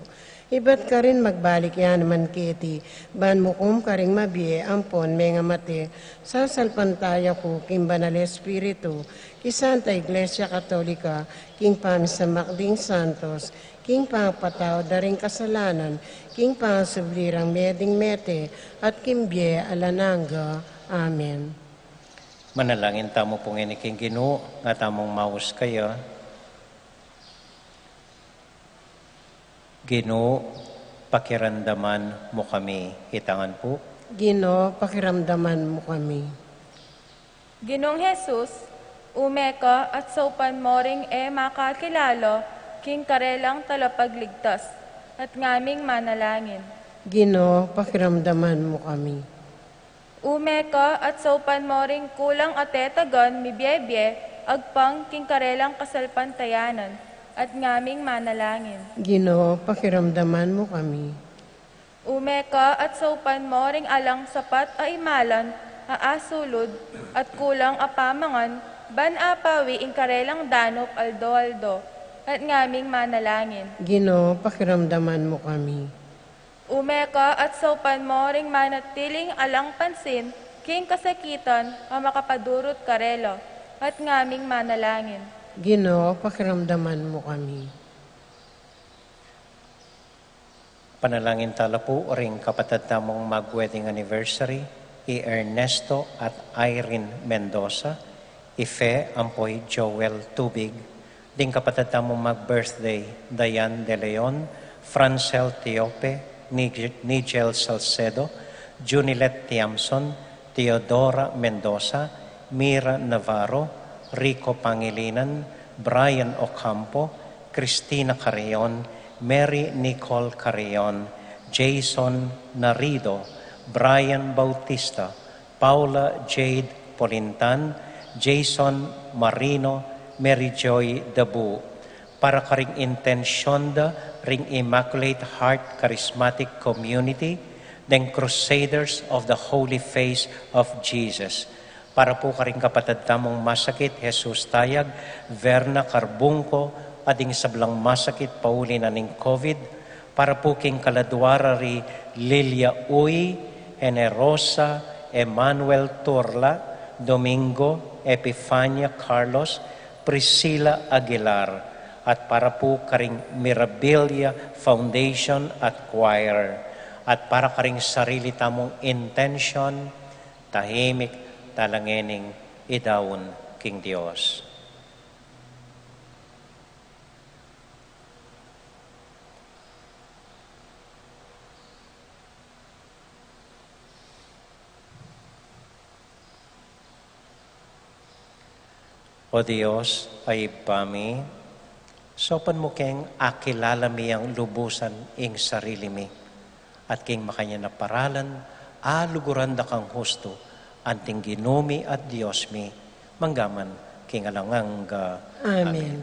Ibat karin magbalik ya naman keti, ban mukum karing mabie ampon mengamate. Sasalpantaya ku king Banal Espiritu, king Santa Iglesia Katolika, king pamisamak ding santos, king pangapatawad da ring kasalanan, king pangasubli rang mie ding mete, at king bie alang angga. Amen. Manalangin tamu pu ngeni king Ginu, nga tamung maus kaya. Ginu, pakiramdaman mu kami. Itangan pu. Ginu, pakiramdaman mu kami. Ginung Jesus, ume ka at saupan mo ring e makakilala king karelang talapagligtas, at ngaming manalangin. Ginu, pakiramdaman mu kami. Ume ka at saupan mo ring kulang a tetagan mibie-bie agpang king karelang kasalpantayanan, at ngaming manalangin. Ginu, pakiramdaman mu kami. Ume ka at saupan mo ring alang sapat a imalan a asulud at kulang a pamangan, ban apawi ing karelang danup aldo-aldo, at ngaming manalangin. Ginu, pakiramdaman mu kami. Ume ka at saupan mo ring manatiling alang pansin king kasakitan a makapadurut karela, at ngaming manalangin. Ginu, pakiramdaman mu kami. Panalangin tala pu ring kapatad tamung mag-wedding anniversary, i Ernesto at Irene Mendoza, i Fe ampo i Joel Tubig, ding kapatad tamung mag-birthday, Dayan De Leon, Francel Tiope, Nigel, Nigel Salcedo, Junilet Tiamson, Teodora Mendoza, Mira Navarro, Rico Pangilinan, Brian Ocampo, Cristina Carreon, Mary Nicole Carreon, Jason Narido, Brian Bautista, Paula Jade Polintan, Jason Marino, Mary Joy Dabu. Para karing intensyon da ring Immaculate Heart Charismatic Community, deng Crusaders of the Holy Face of Jesus. Para pu karing kapatad tamung masakit, Jesus Tayag, Verna Carbungco, at ding sablang masakit pauli na ning COVID, para pu king kaladua ra ri Lilia Uy, Generosa, Emmanuel Turla, Domingo, Epifania Carlos, Priscilla Aguilar, at para pu karing Mirabilia Foundation at Choir, at para karing sarili tamung intensyon, tahimik tala ngening idaun king Dios. O Dios, a Ibpa mi, saupan mu keng akilala mi yang lubusan ing sarili mi, at king makanyan a paralan, aluguran da kang hustu, anting Ginu mi at Dios mi, manggaman king alang angga. Amen. Amen.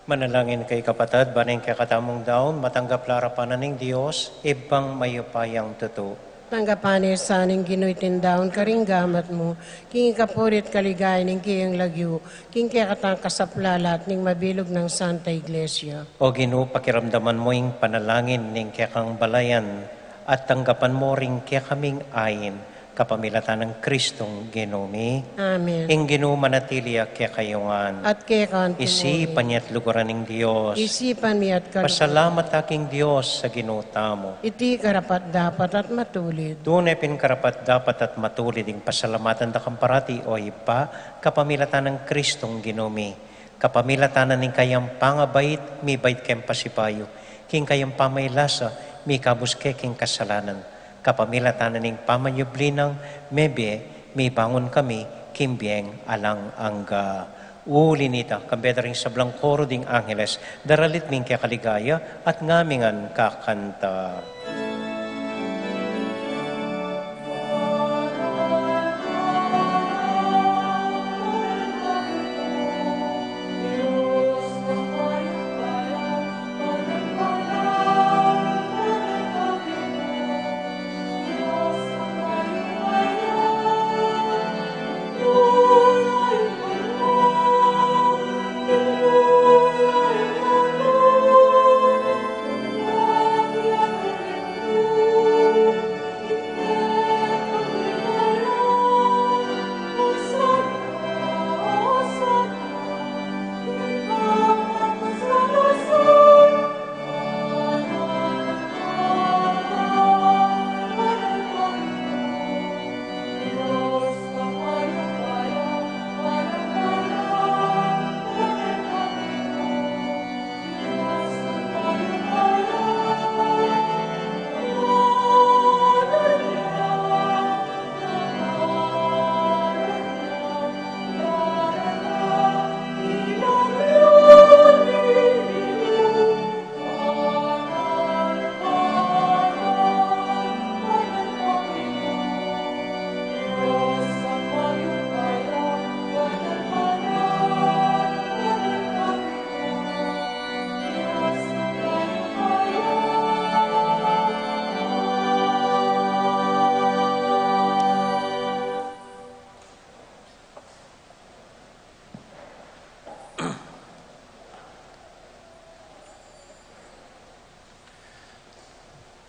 Manalangin kayu kapatad, ban ing kekatamung daun matanggap la arapan na ning Dios, Ibpang mayupayang tutu. Tanggapan na sa ning Ginu iting daun karing gamat mu, king ikapuri't kaligayan ning keyang lagyu, king kekatang kasaplalan at ning mabilug nang Santa Iglesia. O Ginu, pakiramdaman mu ing panalangin ning kekang balayan, at tanggapan mu ring kekaming ain, kapamilatan nang Kristong Ginu mi. Amen. Ing Ginu manatili ya kekayu ngan. At keka mu rin. Isipan ya at luguran ing Dios. Isipan mi at kaluguran. Pasalamat ta king Dios a Ginu tamu. Iti karapat-dapat at matulid. Tune pin karapat-dapat at matulid ing pasalamatan da kang parati, O Ibpa, kapamilatan nang Kristong Ginu mi. Kapamilatan na ning kayang pangabait, mibait keng pasibayu, king kayang pamailasa, mikabus ke king kasalanan. Kapamilatan na ning pamanyubli nang mebie, mibangun kami king bieng alang angga. Uli nita, kambe da ring sablang koro ding angeles, daralit mi ing keka ligaya, at ngaming ngan kakanta.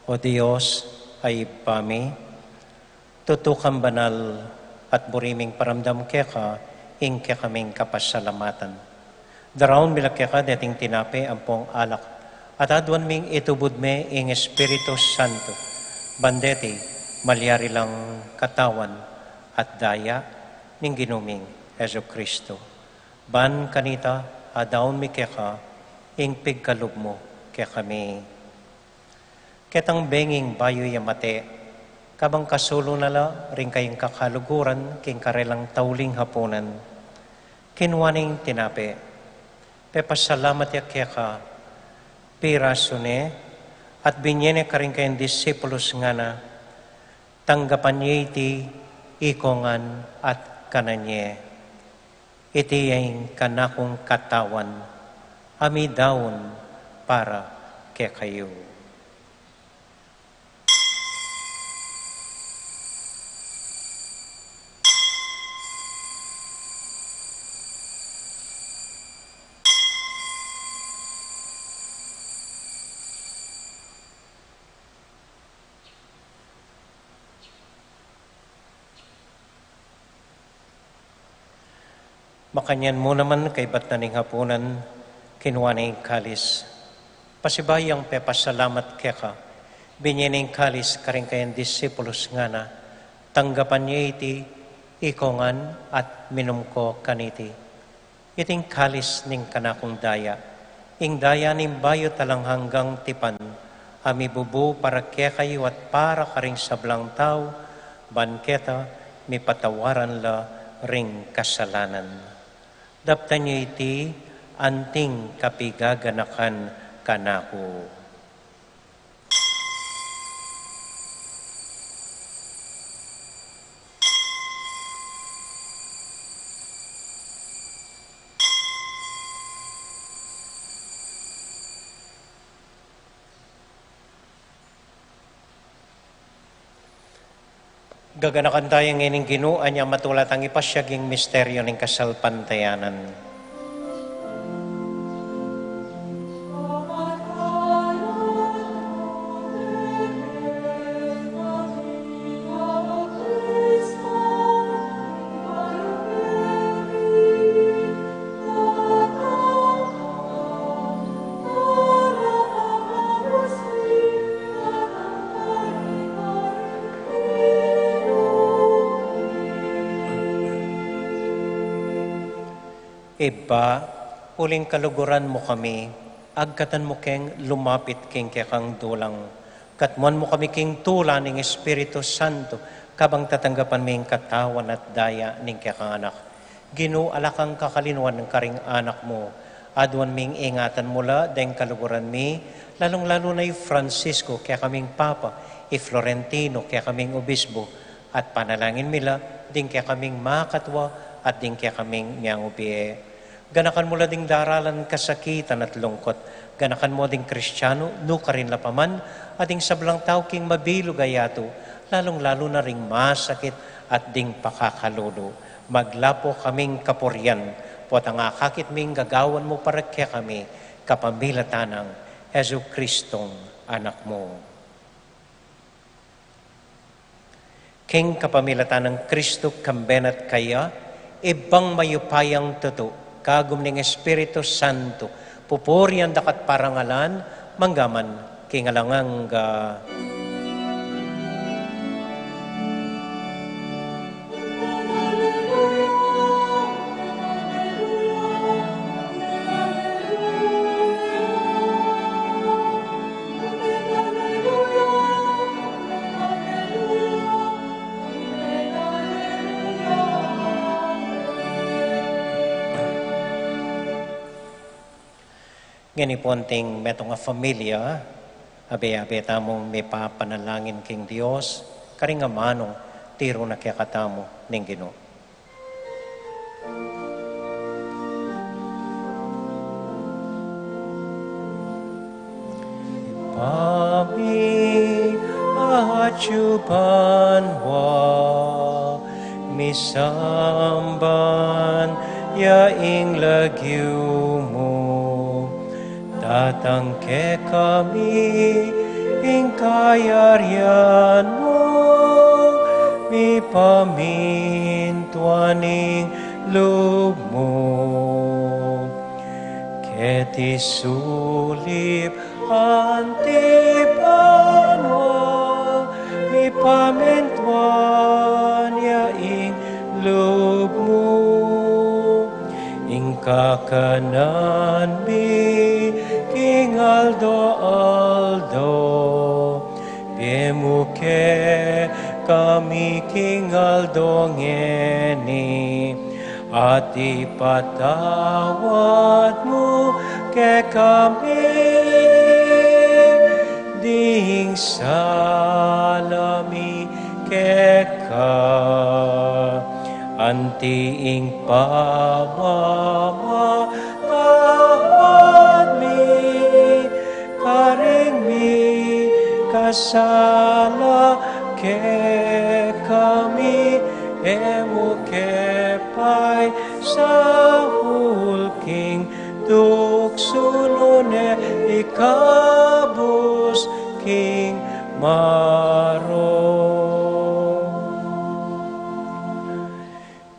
O Dios, a Ibpa mi, tutu kang banal at buri ming paramdam keka ing kekaming kapasalamatan. Daraun mi la keka deting tinape ampong alak, at aduan ming itubud me ing Espiritu Santo, ban deti malyari lang katawan at daya ning Ginu ming Jesucristo. Ban kanita, adaun mi keka ing pigkalub mu kekami. Ketang benging bayu ya mate, kabang kasulu na la ring kayang kakaluguran king karelang tauling hapunan, kinua neng tinape, pepasalamat ya keka, pirasu ne, at binye ne karing kayang disipulus, ngana, tanggapan ye iti ikongan at kanan ye. Iti ing kanakung katawan, a midaun para kekayu. Makanyan mu naman kaibat na ning hapunan, kinua ne ing kalis. Pasibayu yang pepasalamat keka, binye ne ing kalis karing kayang disipulus, ngana, tanggapan ye iti ikongan at minum ko kaniti. Iting kalis ning kanakung daya, ing daya ning bayu at alang anggang tipan, a mibubu para kekayu at para karing sablang tau, ban keta mipatawaran la ring kasalanan. Daptan ye iti anting kapigaganakan kanaku. Gaganakan taya ngeni ning Ginu, anya matula tang ipasyag ing misteryu ning kasalpantayanan. Ibpa, uling kaluguran mu kami, agkatan mu keng lumapit king kekang dulang. Katmuan mu kami king tula ning Espiritu Santo, kabang tatanggapan mi ing katawan at daya ning kekang Anak. Ginu, ala kang kakalinuan karing anak mu. Aduan ming ingatan mu la deng kaluguran mi, lalung-lalu na i Francisco, kekaming Papa, i Florentino, kekaming Obispo, at panalangin mi la ding kekaming makatwa at ding kekaming miyangubie. Ganakan mu la ding daralan kasakitan at lungkut. Ganakan mu ding Kristiano, nukarin la pa man, at ding sablang tau king mabilug a yatu, lalung-lalu na ring masakit at ding pakakalulu. Maglapo kaming kapurian, potang akakit ming gagawan mu para kekami, kapamilatan nang Jesucristong Anak mu. King kapamilatan nang Kristo, kambe na at kaya, Ibpang mayupayang tutu, kagum ning Espiritu Santo, pupurian da ka at parangalan, mangga man king alang angga. Ngeni pu anting metung a familia, abe-abe tamung mipapanalangin king Dios, karing amanung tiru na kekatamu ning Ginu. Ibpa mi, atyu ka banua, misamban ya ing lagyu mu, datang kekami ing kayarian mu, mipamintuan ing lub mu keti sulip anti banua, mipamintuan ya ing lub mu. Ing kakanan mi king aldo-aldo, ibie mu kekami king aldo ngeni, at ipatawad mu kekami ding sala mi keka, anti ing pamamatawad mi karing mikasala kekami, e mu ke paisaul king tuksu, nune ikabus king marok.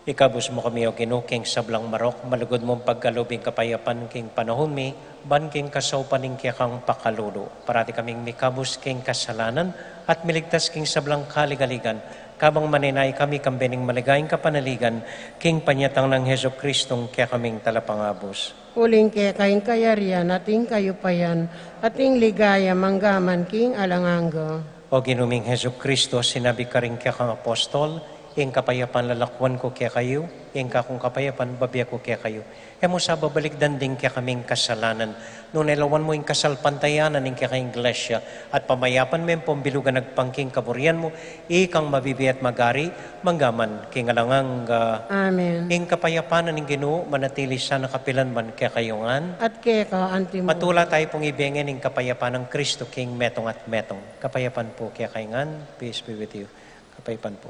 Ikabus mu kami, O Ginu, king sablang marok, malugud mung pagkalub ing kapayapan king panaun mi, ban king kasaupan ning kekang pakalulu, parati kaming mikabus king kasalanan at miligtas king sablang kaligaligan, kabang maninaya kami kambe ning maligayang kapanaligan king panyatang nang Jesucristong kekaming Talapangabus. Uling keka ing kayarian, at ing kayupayan, at ing ligaya, mangga man king alang angga. O Ginu ming Jesucristo, sinabi karing kekang apostol, ing kapayapan lalakwan ku kekayu, ing kakung kapayapan bibie ku kekayu. E mu sa babalikdan ding kekaming kasalanan, nune lawan mu ing kasalpantayanan ning kekang Iglesia, at pamayapan me ampong bilugan agpang king kaburian mu, ikang mabibie at magari, mangga man king alang angga. Amen. Ing kapayapan ning Ginu manatili sana kapilan man kekayu ngan. At keka anti mu. Matula tayu pung ibie ngan ing kapayapan nang Kristo king metung at metung. Kapayapan pu kekayu ngan. Peace be with you. Kapayapan pu.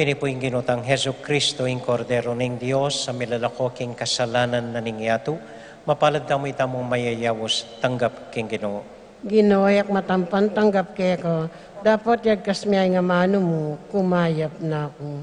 Ini pu ing Ginu tang Jesucristo, ing Kordero ning Dios, a milalako king kasalanan na ning yatu. Mapalad tamu itamung mayayaus tanggap king Ginu. Ginu, e ku matampan tanggap keka, dapot yagkas mu ing amanu mu, kumayap na ku.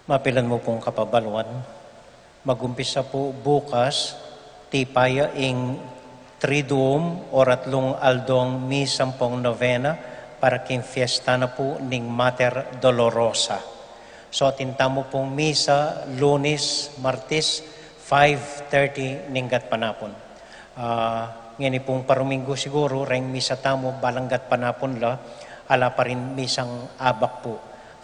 Mapilan mu pung kapabaluan, magumpisa pu bukas, tipa ya ing Triduum o atlung aldong misa ampong novena para king fiesta na pu ning Mater Dolorosa. So, atin tamu pung misa Lunis, Martis, five thirty ning gatpanapun. Ah, ngeni pung paruminggu siguru, reng misa tamu balang gatpanapun la, ala pa rin misang abak pu.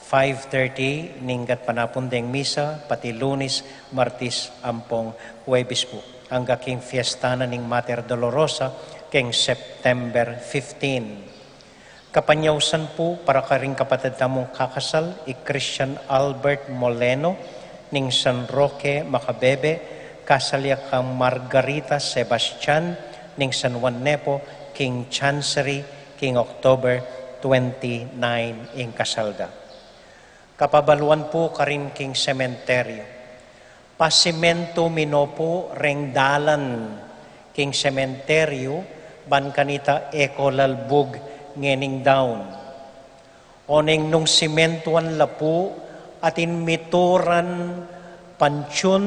Five thirty ning gatpanapun deng misa, pati Lunis, Martis, ampong Huwebes pu. Angga king fiesta na ning Mater Dolorosa, king September fifteen. Kapanyausan pu para karing kapatad tamung kakasal, i Christian Albert Moleno, ning San Roque, Macabebe, kasal ya kang Margarita Sebastian, ning San Juan Nepo king Chancery king October twenty-nine ing kasal da. Kapabaluan pu karin king sementeryu. Pasimentu mi no pu reng dalan king sementeryu ban kanita e ko lalbug ngening daun. Oneng nung simentuan la pu atin mituran pantiun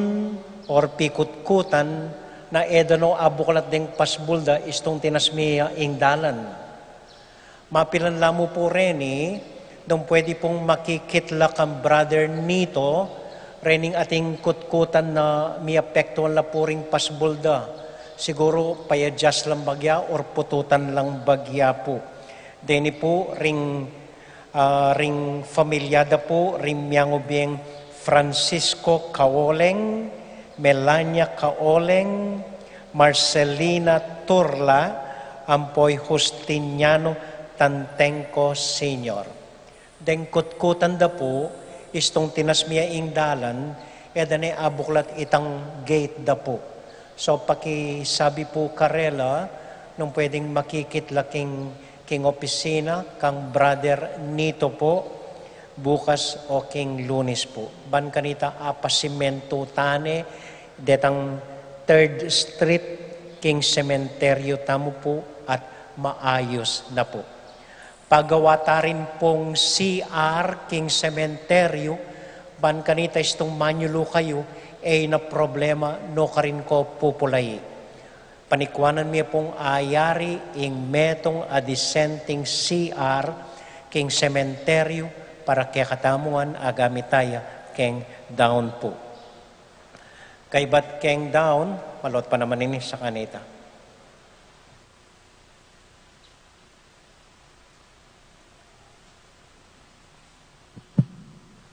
or pikutkutan na e da no abuklat deng pasbul da istung tinas mi ing dalan. Mapilan la mu pu reni, nung pwedi pung makikit la kang Brother Nito, rening ating kutkutan na miapektuan la pu ring pasbul da. Siguru payadjust lang bagya or pututan lang bagya pu. Deni pu ring, ah, ring familia da pu, ring miangu bieng Francisco Kaoleng, Melania Kaoleng, Marcelina Turla, ampo i Justiniano Tantengco Senior. Deng kutkutan da pu, istung tinas mi ing dalan, e da ne abuklat itang gate da pu. So, pakisabi pu karela, nung pwedeng makikit la king, king opisina, kang Brother Nito pu, bukas o king Lunes pu. Ban kanita apasimentu tane, detang Third Street, king sementeryu tamu pu, at maayus na pu. Pagawa ta rin pung C R king sementeryu, ban kanita istung manyulu kayu, e na problema no karin ko pupulai. Panikuanan mi pung ayari ing metung a disenteng C R king sementeryu para kekatamu ngan agamit taya keng daun pu. Kaybat keng daun, malot pa naman ini sa kanita.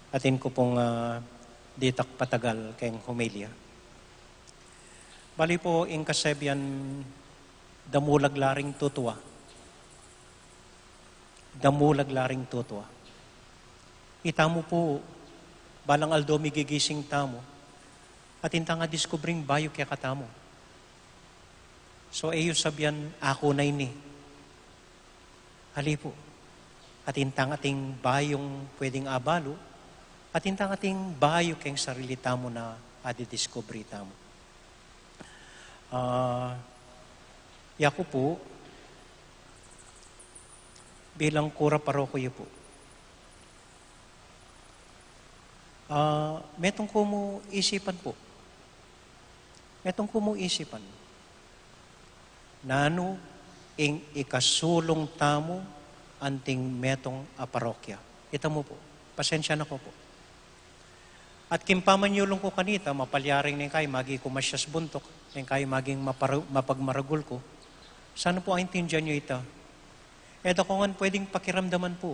Atin ku pung, ah, ditak patagal keng homilya. Bali pu, ing kasebian, damulag la ring tutua. Damulag la ring tutua. Itamu pu, balang aldo migigising tamu, atin tang a diskubring bayu kekatamu. So, e yu sabian, aku na ini. Ali pu, atin tang ating bayung pwedeng abalu, atin tang ating bayu keng sarili tamu na adidiskubre tamu. Ah, yaku pu, bilang kura paroko yu pu. Ah, metung ku mu isipan pu. Metung ku mu isipan. Nanu ing ikasulung tamu anting metung a parokya? Itamu pu, pasensya na ku pu. At king pamanyulung ku kanita, mapalyaring neng kayi magi ku masyas buntuk, neng kayi maging mapar-, mapagmaragul ku. Sana pu aintindian yu ita. E da ko ngan pwedeng pakiramdaman pu.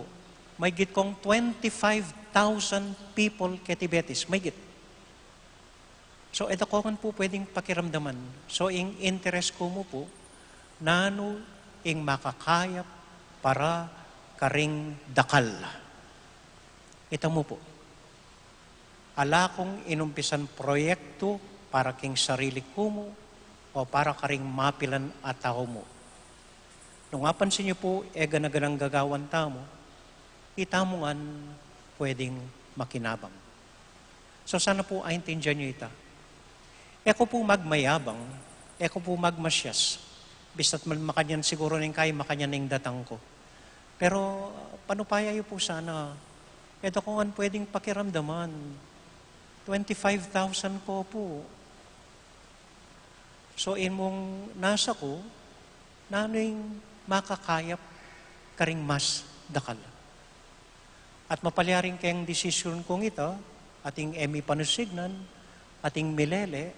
Maygit kong twenty-five thousand people keti Betis. Maygit. So, e da ko ngan pu pwedeng pakiramdaman. So, ing interes ku mu pu, nanu ing makakayap para karing dakal. Itamu pu. Ala kung inumpisan proyektu para king sarili ku mu o para karing mapilan a tau mu. Nung apansin yu pu, e gana-ganang gagawan tamu, itamu ngan pwedeng makinabang. So, sana pu aintindian yu ita. E ku pu magmayabang, e ku pu magmasyas. Bista't mal-, makanyan siguru neng kayi, makanyan ing datang ku. Pero, panupaya yu pu sana, e da ko ngan pwedeng pakiramdaman. Twenty-five thousand ko pu. So, ing mung nasa ku, nanu ing makakayap karing mas dakal. At mapalyaring keng desisyon kung ita, ating e mi panusignan, ating milele,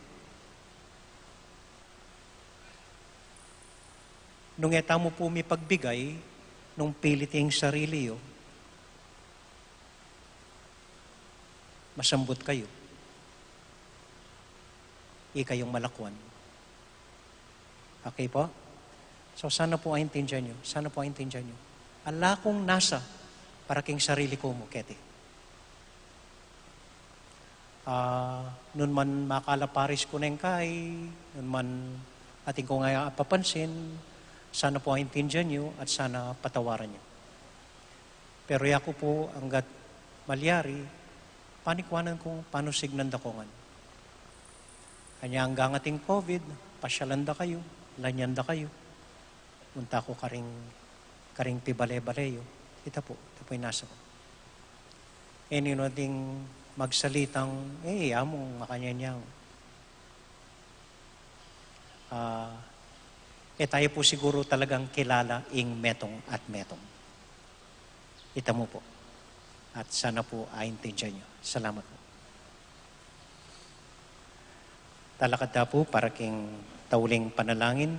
nung e tamu pu mipagbigay, nung pilit ing sarili yu, masambut kayu. Ikayung malakwan. Okay pu? So, sana pu aintindian yu. Sana pu aintindian yu. Ala kung nasa para king sarili ku mu keti. Ah, nung man makalaparis ku neng kayi, nung man Atin kung apapansin, sana po aintindihan yu at sana patawaran yu. Pero yaku po anggat malyari, panikwanan kung panusignan da ko ngan. Anya anggang ating COVID, pasyalan da kayu, lanyan da kayu. Munta ko karing, karing pibale-bale yu. Ita po, ita po ing nasa ko. E ninu ating magsalitang, e, amu, makanyan yang. Ah, e tayu po siguru talagang kilala ing metung at metung. Ita mu po. At sana po aintindihan yu. Salamat po. Talakad ta po para king tauling panalangin.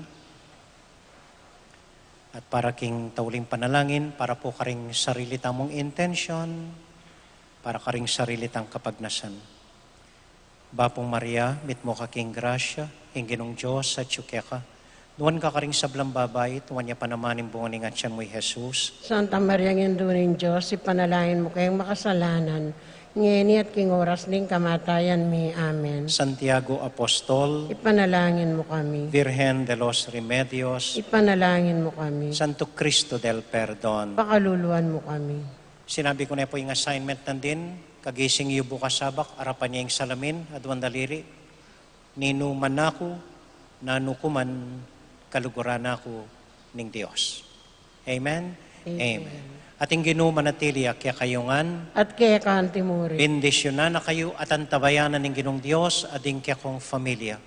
At para king tauling panalangin, para po karing sarili tamung intensyon, para karing sarili tang kapagnasan. Bapu Maria, mitmu ka king grasya, ing Ginung Dios atyu keka. Nuan ka karing sablang babai, at nuan ya pa naman ing bunga ning atyan mu, i Jesus. Santa Maria, Indu ning Dios, ipanalangin mu keng makasalanan, ngeni at king oras ning kamatayan mi. Amen. Santiago Apostol, ipanalangin mu kami. Virgen de los Remedios, ipanalangin mu kami. Santo Cristo del Perdon, pakaluluan mu kami. Sinabi ku ne po ing assignment nandin, kagising yu bukas Sabak, arapan ye ing salamin, aduang daliri, ninu man aku, nanu ku man, kaluguran aku ning Dios. Amen? Amen. Amen. At ing Ginu manatili ya kekayu ngan. At keka naman murin. Bendisyunan na kayu at antabayanan ning Ginung Dios at ding kekong familia.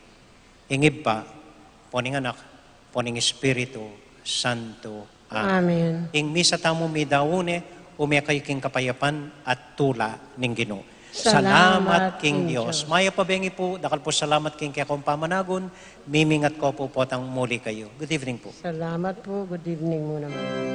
Ing Ibpa, ampo ning Anak, ampo ning Espiritu Santo. Amen. Amen. Ing misa tamu midaun ne, ume kayu king kapayapan at tula ning Ginu. Salamat king Dios. Mayap a bengi pu, dakal pung salamat king kekong pamanagun, mimingat ko pu potang muli kayu. Good evening pu. Salamat pu, good evening mu naman.